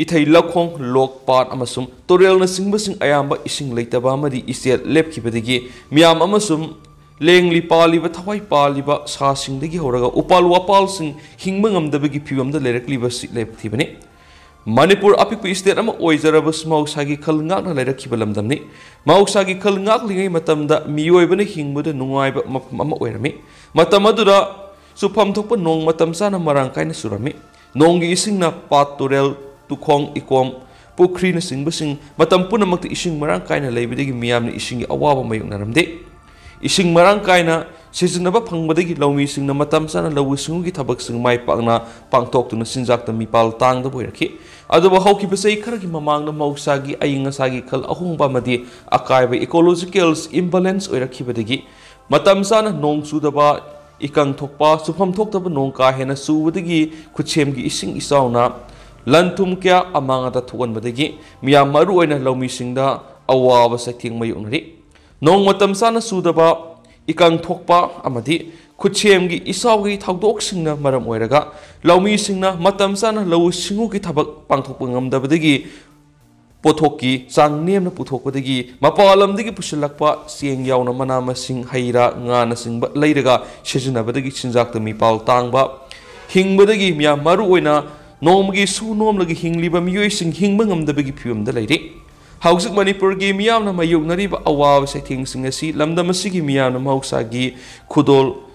ꯏꯊꯩ ꯂꯧꯈꯣꯡ, ꯂꯣꯛ, ꯄꯥꯠ ꯑꯃꯁꯨꯡ ꯇꯨꯔꯦꯜꯅꯆꯤꯡꯕꯁꯤꯡ ꯑꯌꯥꯝꯕ ꯏꯁꯤꯡ ꯂꯩꯇꯕ ꯑꯃꯗꯤ ꯏꯆꯦꯜ ꯂꯦꯞꯈꯤꯕꯗꯒꯤ ꯃꯤꯌꯥꯝ ꯑꯃꯁꯨꯡ ꯂꯦꯡꯂꯤ ꯄꯥꯜꯂꯤꯕ, ꯊꯋꯥꯏ ꯄꯥꯜꯂꯤꯕ ꯁꯥꯁꯤꯡꯗꯒꯤ ꯍꯧꯔꯒ ꯎꯄꯥꯜ ꯋꯥꯄꯥꯜꯁꯤꯡ ꯍꯤꯡꯕ ꯉꯝꯗꯕꯒꯤ ꯐꯤꯕꯝꯗ ꯂꯩꯔꯛꯂꯤꯕ ꯑꯁꯤ ꯂꯦꯞꯊꯤꯕꯅꯤ꯫ ꯃꯅꯤꯄꯨꯔ ꯑꯄꯤꯛꯄ state ꯑꯃ ꯑꯣꯏꯖꯔꯕꯁꯨ ꯃꯍꯧꯁꯥꯒꯤ ꯈꯜ ꯉꯥꯛꯅ ꯂꯩꯔꯛꯈꯤꯕ ꯂꯝꯗꯝꯅꯤ꯫ ꯃꯍꯧꯁꯥꯒꯤ ꯈꯜ ꯉꯥꯛꯂꯤꯉꯩ ꯃꯇꯝꯗ ꯃꯤꯑꯣꯏꯕꯅ ꯍꯤꯡꯕꯗ ꯅꯨꯡꯉꯥꯏꯕ ꯃꯐꯝ ꯑꯃ ꯑꯣꯏꯔꯝꯃꯤ꯫ ꯃꯇꯝ ꯑꯗꯨꯗ ꯆꯨꯐꯝ ꯊꯣꯛꯄ ꯅꯣꯡ ꯃꯇꯝ ꯆꯥꯅ ꯃꯔꯥꯡ ꯀꯥꯏꯅ ꯆꯨꯔꯝꯃꯤ꯫ ꯅꯣꯡꯒꯤ ꯏꯁꯤꯡꯅ ꯄꯥꯠ, ꯇꯨꯔꯦꯜ, ꯇꯨꯈꯣꯡ, ꯏꯀꯣꯝ, ꯄꯨꯈ꯭ꯔꯤꯅꯆꯤꯡꯕꯁꯤꯡ ꯃꯇꯝ ꯄꯨꯝꯅꯃꯛꯇ ꯏꯁꯤꯡ ꯃꯔꯥꯡ ꯀꯥꯏꯅ ꯂꯩꯕꯗꯒꯤ ꯃꯤꯌꯥꯝꯅ ꯏꯁꯤꯡꯒꯤ ꯑꯋꯥꯕ ꯃꯥꯌꯣꯛꯅꯔꯝꯗꯦ꯫ ꯏꯁꯤꯡ ꯃꯔꯥꯡ ꯀꯥꯏꯅ ꯁꯤꯖꯤꯟꯅꯕ ꯐꯪꯕꯗꯒꯤ ꯂꯧꯃꯤꯁꯤꯡꯅ ꯃꯇꯝ ꯆꯥꯅ ꯂꯧꯎ ꯁꯤꯡꯎꯒꯤ ꯊꯕꯛꯁꯤꯡ ꯃꯥꯏ ꯄꯥꯛꯅ ꯄꯥꯡꯊꯣꯛꯇꯨꯅ ꯆꯤꯟꯖꯥꯛꯇ ꯃꯤꯄꯥꯜ ꯇꯥꯡꯗꯕ ꯑꯣꯏꯔꯛꯈꯤ꯫ ꯑꯗꯨꯕꯨ ꯍꯧꯈꯤꯕ ꯆꯍꯤ ꯈꯔꯒꯤ ꯃꯃꯥꯡꯗ ꯃꯍꯧꯁꯥꯒꯤ ꯑꯏꯪ ꯑꯁꯥꯒꯤ ꯈꯜ ꯑꯍꯣꯡꯕ ꯑꯃꯗꯤ ꯑꯀꯥꯏꯕ, ecological imbalance, ꯑꯣꯏꯔꯛꯈꯤꯕꯗꯒꯤ ꯃꯇꯝ ꯆꯥꯅ ꯅꯣꯡ ꯆꯨꯗꯕ, ꯏꯀꯪ ꯊꯣꯛꯄ, ꯆꯨꯐꯝ ꯊꯣꯛꯇꯕ ꯅꯣꯡ ꯀꯥ ꯍꯦꯟꯅ ꯆꯨꯕꯗꯒꯤ ꯈꯨꯠꯁꯦꯝꯒꯤ ꯏꯁꯤꯡ ꯏꯆꯥꯎꯅ ꯂꯟ ꯊꯨꯝ ꯀꯌꯥ ꯑꯃꯥꯡ ꯑꯇꯥ ꯊꯣꯛꯍꯟꯕꯗꯒꯤ ꯃꯤꯌꯥꯝ, ꯃꯔꯨꯑꯣꯏꯅ ꯂꯧꯃꯤꯁꯤꯡꯗ ꯑꯋꯥꯕ ꯆꯩꯊꯦꯡ ꯃꯥꯌꯣꯛꯅꯔꯤ꯫ ꯅꯣꯡ ꯃꯇꯝ ꯆꯥꯅ ꯆꯨꯗꯕ, ꯏꯀꯪ ꯊꯣꯛꯄ ꯑꯃꯗꯤ ꯈꯨꯠꯁꯦꯝꯒꯤ ꯏꯆꯥꯎꯒꯤ ꯊꯧꯗꯣꯛꯁꯤꯡꯅ ꯃꯔꯝ ꯑꯣꯏꯔꯒ ꯂꯧꯃꯤꯁꯤꯡꯅ ꯃꯇꯝ ꯆꯥꯅ ꯂꯧꯎ ꯁꯤꯡꯎꯒꯤ ꯊꯕꯛ ꯄꯥꯡꯊꯣꯛꯄ ꯉꯝꯗꯕꯗꯒꯤ ꯄꯣꯠꯊꯣꯛꯀꯤ ꯆꯥꯡ ꯅꯦꯝꯅ ꯄꯨꯊꯣꯛꯄꯗꯒꯤ ꯃꯄꯥꯟ ꯂꯝꯗꯒꯤ ꯄꯨꯁꯤꯜꯂꯛꯄ ꯆꯦꯡ ꯌꯥꯎꯅ ꯃꯅꯥ ꯃꯁꯤꯡ, ꯍꯩ ꯔꯥ, ꯉꯥꯅꯆꯤꯡꯕ ꯂꯩꯔꯒ ꯁꯤꯖꯤꯟꯅꯕꯗꯒꯤ ꯆꯤꯟꯖꯥꯛꯇ ꯃꯤꯄꯥꯜ ꯇꯥꯡꯕ, ꯍꯤꯡꯕꯗꯒꯤ ꯃꯤꯌꯥꯝ, ꯃꯔꯨꯑꯣꯏꯅ ꯅꯣꯡꯃꯒꯤ ꯁꯨ ꯅꯣꯝꯂꯒ ꯍꯤꯡꯂꯤꯕ ꯃꯤꯑꯣꯏꯁꯤꯡ ꯍꯤꯡꯕ ꯉꯝꯗꯕꯒꯤ ꯐꯤꯕꯝꯗ ꯂꯩꯔꯤ꯫ ꯍꯧꯖꯤꯛ ꯃꯅꯤꯄꯨꯔꯒꯤ ꯃꯤꯌꯥꯝꯅ ꯃꯥꯌꯣꯛꯅꯔꯤꯕ ꯑꯋꯥꯕ ꯆꯩꯊꯦꯡꯁꯤꯡ ꯑꯁꯤ ꯂꯝꯗꯝ ꯑꯁꯤꯒꯤ ꯃꯤꯌꯥꯝꯅ ꯃꯍꯧꯁꯥꯒꯤ ꯈꯨꯗꯣꯜ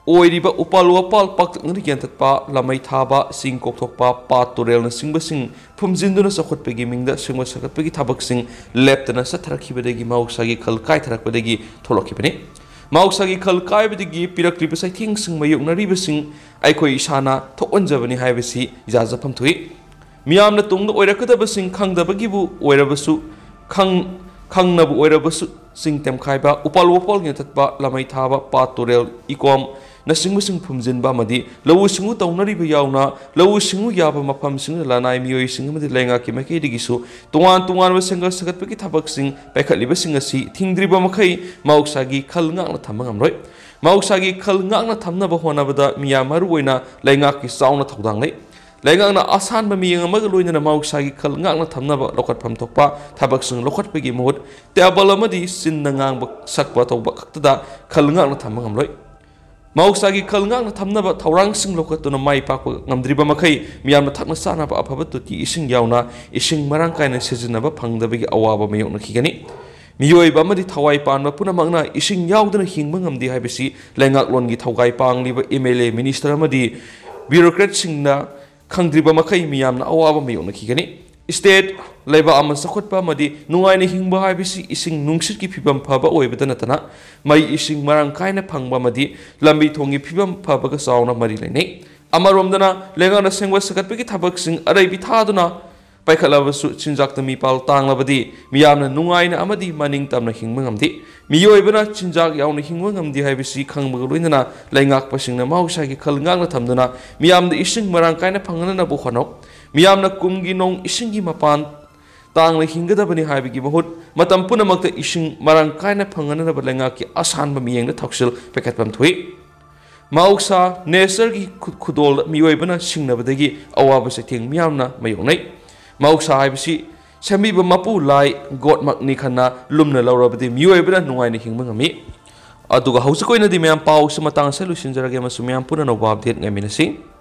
ꯑꯣꯏꯔꯤꯕ ꯎꯄꯥꯜ ꯋꯥꯄꯥꯜ ꯄꯥꯛꯇꯛꯅꯅ ꯌꯥꯟꯊꯠꯄ, ꯂꯥꯃꯩ ꯊꯥꯕ, ꯆꯤꯡ ꯀꯣꯛꯊꯣꯛꯄ, ꯄꯥꯠ ꯇꯨꯔꯦꯜꯅꯆꯤꯡꯕꯁꯤꯡ ꯐꯨꯝꯖꯤꯟꯗꯨꯅ ꯆꯥꯎꯈꯠꯄꯒꯤ ꯃꯤꯡꯗ ꯁꯦꯝꯒꯠ ꯁꯥꯒꯠꯄꯒꯤ ꯊꯕꯛꯁꯤꯡ ꯂꯦꯞꯇꯅ ꯆꯠꯊꯔꯛꯈꯤꯕꯗꯒꯤ ꯃꯍꯧꯁꯥꯒꯤ ꯈꯜ ꯀꯥꯏꯊꯔꯛꯄꯗꯒꯤ ꯊꯣꯛꯂꯛꯈꯤꯕꯅꯤ꯫ ꯃꯍꯧꯁꯥꯒꯤ ꯈꯜ ꯀꯥꯏꯕꯗꯒꯤ ꯄꯤꯔꯛꯂꯤꯕ ꯆꯩꯊꯦꯡꯁꯤꯡ ꯃꯥꯌꯣꯛꯅꯔꯤꯕꯁꯤꯡ ꯑꯩꯈꯣꯏ ꯏꯁꯥꯅ ꯊꯣꯛꯍꯟꯖꯕꯅꯤ ꯍꯥꯏꯕꯁꯤ ꯏꯖꯥ ꯖꯐꯝ ꯊꯣꯛꯏ꯫ ꯃꯤꯌꯥꯝꯅ ꯇꯨꯡꯗ ꯑꯣꯏꯔꯛꯀꯗꯕꯁꯤꯡ ꯈꯪꯗꯕꯒꯤꯕꯨ ꯑꯣꯏꯔꯕꯁꯨ, ꯈꯪ-, ꯈꯪꯅꯕꯨ ꯑꯣꯏꯔꯕꯁꯨ, ꯆꯤꯡ ꯇꯦꯝꯈꯥꯏꯕ, ꯎꯄꯥꯜ ꯋꯥꯄꯥꯜ ꯌꯥꯟꯊꯠꯄ, ꯂꯃꯩ ꯊꯥꯕ, ꯄꯥꯠ ꯇꯨꯔꯦꯜ ꯏꯀꯣꯝꯅꯆꯤꯡꯕꯁꯤꯡ ꯐꯨꯝꯖꯤꯟꯕ ꯑꯃꯗꯤ ꯂꯧꯎ ꯁꯤꯡꯎ ꯇꯧꯅꯔꯤꯕ ꯌꯥꯎꯅ ꯂꯧꯎ ꯁꯤꯡꯎ ꯌꯥꯕ ꯃꯐꯝꯁꯤꯡꯗ ꯂꯅꯥꯏ ꯃꯤꯑꯣꯏꯁꯤꯡ ꯑꯃꯗꯤ ꯂꯩꯉꯥꯛꯀꯤ ꯃꯥꯏꯀꯩꯗꯒꯤꯁꯨ ꯇꯣꯉꯥꯟ ꯇꯣꯉꯥꯟꯕ ꯁꯦꯝꯒꯠ ꯁꯥꯒꯠꯄꯒꯤ ꯊꯕꯛꯁꯤꯡ ꯄꯥꯏꯈꯠꯂꯤꯕꯁꯤꯡ ꯑꯁꯤ ꯊꯤꯡꯗ꯭ꯔꯤꯕ ꯃꯈꯩ ꯃꯍꯧꯁꯥꯒꯤ ꯈꯜ ꯉꯥꯛꯅ ꯊꯝꯕ ꯉꯝꯂꯣꯏ꯫ ꯃꯍꯧꯁꯥꯒꯤ ꯈꯜ ꯉꯥꯛꯅ ꯊꯝꯅꯕ ꯍꯣꯠꯅꯕꯗ ꯃꯤꯌꯥꯝ, ꯃꯔꯨꯑꯣꯏꯅ ꯂꯩꯉꯥꯛꯀꯤ, ꯆꯥꯎꯅ ꯊꯧꯗꯥꯡ ꯂꯩ꯫ ꯂꯩꯉꯥꯛꯅ ꯑꯁꯥꯟꯕ ꯃꯤꯠꯌꯦꯡ ꯑꯃꯒ ꯂꯣꯏꯅꯅ ꯃꯍꯧꯁꯥꯒꯤ ꯈꯜ ꯉꯥꯛꯅ ꯊꯝꯅꯕ ꯂꯧꯈꯠꯐꯝ ꯊꯣꯛꯄ ꯊꯕꯛꯁꯤꯡ ꯂꯧꯈꯠꯄꯒꯤ ꯃꯍꯨꯠ, ꯇꯦꯕꯜ ꯑꯃꯗꯤ ꯆꯤꯟꯅ ꯉꯥꯡꯕ ꯁꯛꯄ ꯇꯧꯕ ꯈꯛꯇꯗ ꯈꯜ ꯉꯥꯛꯅ ꯊꯝꯕ ꯉꯝꯂꯣꯏ꯫ ꯃꯍꯧꯁꯥꯒꯤ ꯈꯜ ꯉꯥꯛꯅ ꯊꯝꯅꯕ ꯊꯧꯔꯥꯡꯁꯤꯡ ꯂꯧꯈꯠꯇꯨꯅ ꯃꯥꯏ ꯄꯥꯛꯄ ꯉꯝꯗ꯭ꯔꯤꯕ ꯃꯈꯩ ꯃꯤꯌꯥꯝꯅ ꯊꯛꯅ ꯆꯥꯅꯕ ꯑꯐꯕ ꯇꯣꯇꯤ ꯏꯁꯤꯡ ꯌꯥꯎꯅ ꯏꯁꯤꯡ ꯃꯔꯥꯡ ꯀꯥꯏꯅ ꯁꯤꯖꯤꯟꯅꯕ ꯐꯪꯗꯕꯒꯤ ꯑꯋꯥꯕ ꯃꯥꯌꯣꯛꯅꯈꯤꯒꯅꯤ꯫ ꯃꯤꯑꯣꯏꯕ ꯑꯃꯗꯤ ꯊꯋꯥꯏ ꯄꯥꯟꯕ ꯄꯨꯝꯅꯃꯛꯅ ꯏꯁꯤꯡ ꯌꯥꯎꯗꯅ ꯍꯤꯡꯕ ꯉꯝꯗꯦ ꯍꯥꯏꯕꯁꯤ ꯂꯩꯉꯥꯛꯂꯣꯟꯒꯤ ꯊꯧꯒꯥꯏ ꯄꯥꯡꯂꯤꯕ ꯑꯦꯝ ꯑꯦꯜ ꯑꯦ, ꯃꯤꯅꯤꯁꯇꯔ ꯑꯃꯗꯤ ꯕ꯭ꯌꯨꯔꯣꯀ꯭ꯔꯦꯠꯁꯤꯡꯅ ꯈꯪꯗ꯭ꯔꯤꯕ ꯃꯈꯩ ꯃꯤꯌꯥꯝꯅ ꯑꯋꯥꯕ ꯃꯥꯌꯣꯛꯅꯈꯤꯒꯅꯤ꯫ ꯁ꯭ꯇꯦꯠ, ꯂꯩꯕꯥꯛ ꯑꯃ ꯆꯥꯎꯈꯠꯄ ꯑꯃꯗꯤ ꯅꯨꯡꯉꯥꯏꯅ ꯍꯤꯡꯕ ꯍꯥꯏꯕꯁꯤ ꯏꯁꯤꯡ ꯅꯨꯡꯁꯤꯠꯀꯤ ꯐꯤꯕꯝ ꯐꯕ ꯑꯣꯏꯕꯇ ꯅꯠꯇꯅ ꯃꯩ ꯏꯁꯤꯡ ꯃꯔꯥꯡ ꯀꯥꯏꯅ ꯐꯪꯕ ꯑꯃꯗꯤ ꯂꯝꯕꯤ ꯊꯣꯡꯒꯤ ꯐꯤꯕꯝ ꯐꯕꯒ ꯆꯥꯎꯅ ꯃꯔꯤ ꯂꯩꯅꯩ꯫ ꯑꯃꯔꯣꯝꯗꯅ ꯂꯩꯉꯥꯛꯅ ꯁꯦꯝꯒꯠ ꯁꯥꯒꯠꯄꯒꯤ ꯊꯕꯛꯁꯤꯡ ꯑꯔꯩꯕꯤ ꯊꯥꯗꯨꯅ ꯄꯥꯏꯈꯠꯂꯕꯁꯨ ꯆꯤꯟꯖꯥꯛꯇ ꯃꯤꯄꯥꯜ ꯇꯥꯡꯂꯕꯗꯤ ꯃꯤꯌꯥꯝꯅ ꯅꯨꯡꯉꯥꯏꯅ ꯑꯃꯗꯤ ꯃꯅꯤꯡ ꯇꯝꯅ ꯍꯤꯡꯕ ꯉꯝꯗꯦ꯫ ꯃꯤꯑꯣꯏꯕꯅ ꯆꯤꯟꯖꯥꯛ ꯌꯥꯎꯅ ꯍꯤꯡꯕ ꯉꯝꯗꯦ ꯍꯥꯏꯕꯁꯤ ꯈꯪꯕꯒ ꯂꯣꯏꯅꯅ ꯂꯩꯉꯥꯛꯄꯁꯤꯡꯅ ꯃꯍꯧꯁꯥꯒꯤ ꯈꯜ ꯉꯥꯛꯅ ꯊꯝꯗꯨꯅ ꯃꯤꯌꯥꯝꯗ ꯏꯁꯤꯡ ꯃꯔꯥꯡ ꯀꯥꯏꯅ ꯐꯪꯍꯟꯅꯕ ꯍꯣꯠꯅꯧ꯫ ꯃꯤꯌꯥꯝꯅ ꯀꯨꯝꯒꯤ ꯅꯣꯡ ꯏꯁꯤꯡꯒꯤ ꯃꯄꯥꯟ ꯇꯥꯡꯅ ꯍꯤꯡꯒꯗꯕꯅꯤ ꯍꯥꯏꯕꯒꯤ ꯃꯍꯨꯠ, ꯃꯇꯝ ꯄꯨꯝꯅꯃꯛꯇ ꯏꯁꯤꯡ ꯃꯔꯥꯡ ꯀꯥꯏꯅ ꯐꯪꯍꯟꯅꯕ ꯂꯩꯉꯥꯛꯀꯤ ꯑꯁꯥꯟꯕ ꯃꯤꯠꯌꯦꯡꯗ ꯊꯧꯁꯤꯜ ꯄꯥꯏꯈꯠꯐꯝ ꯊꯣꯛꯏ꯫ ꯃꯍꯧꯁꯥ, ꯅꯦꯆꯔꯒꯤ ꯈꯨ-, ꯈꯨꯗꯣꯜ ꯃꯤꯑꯣꯏꯕꯅ ꯁꯤꯡꯅꯕꯗꯒꯤ ꯑꯋꯥꯕ ꯆꯩꯊꯦꯡ ꯃꯤꯌꯥꯝꯅ ꯃꯥꯌꯣꯛꯅꯩ꯫ ꯃꯍꯧꯁꯥ ꯍꯥꯏꯕꯁꯤ ꯁꯦꯝꯕꯤꯕ ꯃꯄꯨ ꯂꯥꯏ, ꯒꯣꯗꯃꯛꯅꯤ ꯈꯟꯅ ꯂꯨꯝꯅ ꯂꯧꯔꯕꯗꯤ ꯃꯤꯑꯣꯏꯕꯅ ꯅꯨꯡꯉꯥꯏꯅ ꯍꯤꯡꯕ ꯉꯝꯃꯤ꯫ ꯑꯗꯨꯒ ꯍꯧꯖꯤꯛ ꯑꯣꯏꯅꯗꯤ ꯃꯌꯥꯝ ꯄꯥꯎꯁꯤ ꯃꯇꯥꯡ ꯑꯁꯤꯗ ꯂꯣꯏꯁꯤꯟꯖꯔꯒꯦ ꯑꯃꯁꯨꯡ ꯃꯌꯥꯝ ꯄꯨꯟꯅ ꯑꯅꯧꯕ update ꯉꯥꯏꯃꯤꯟꯅꯁꯤ꯫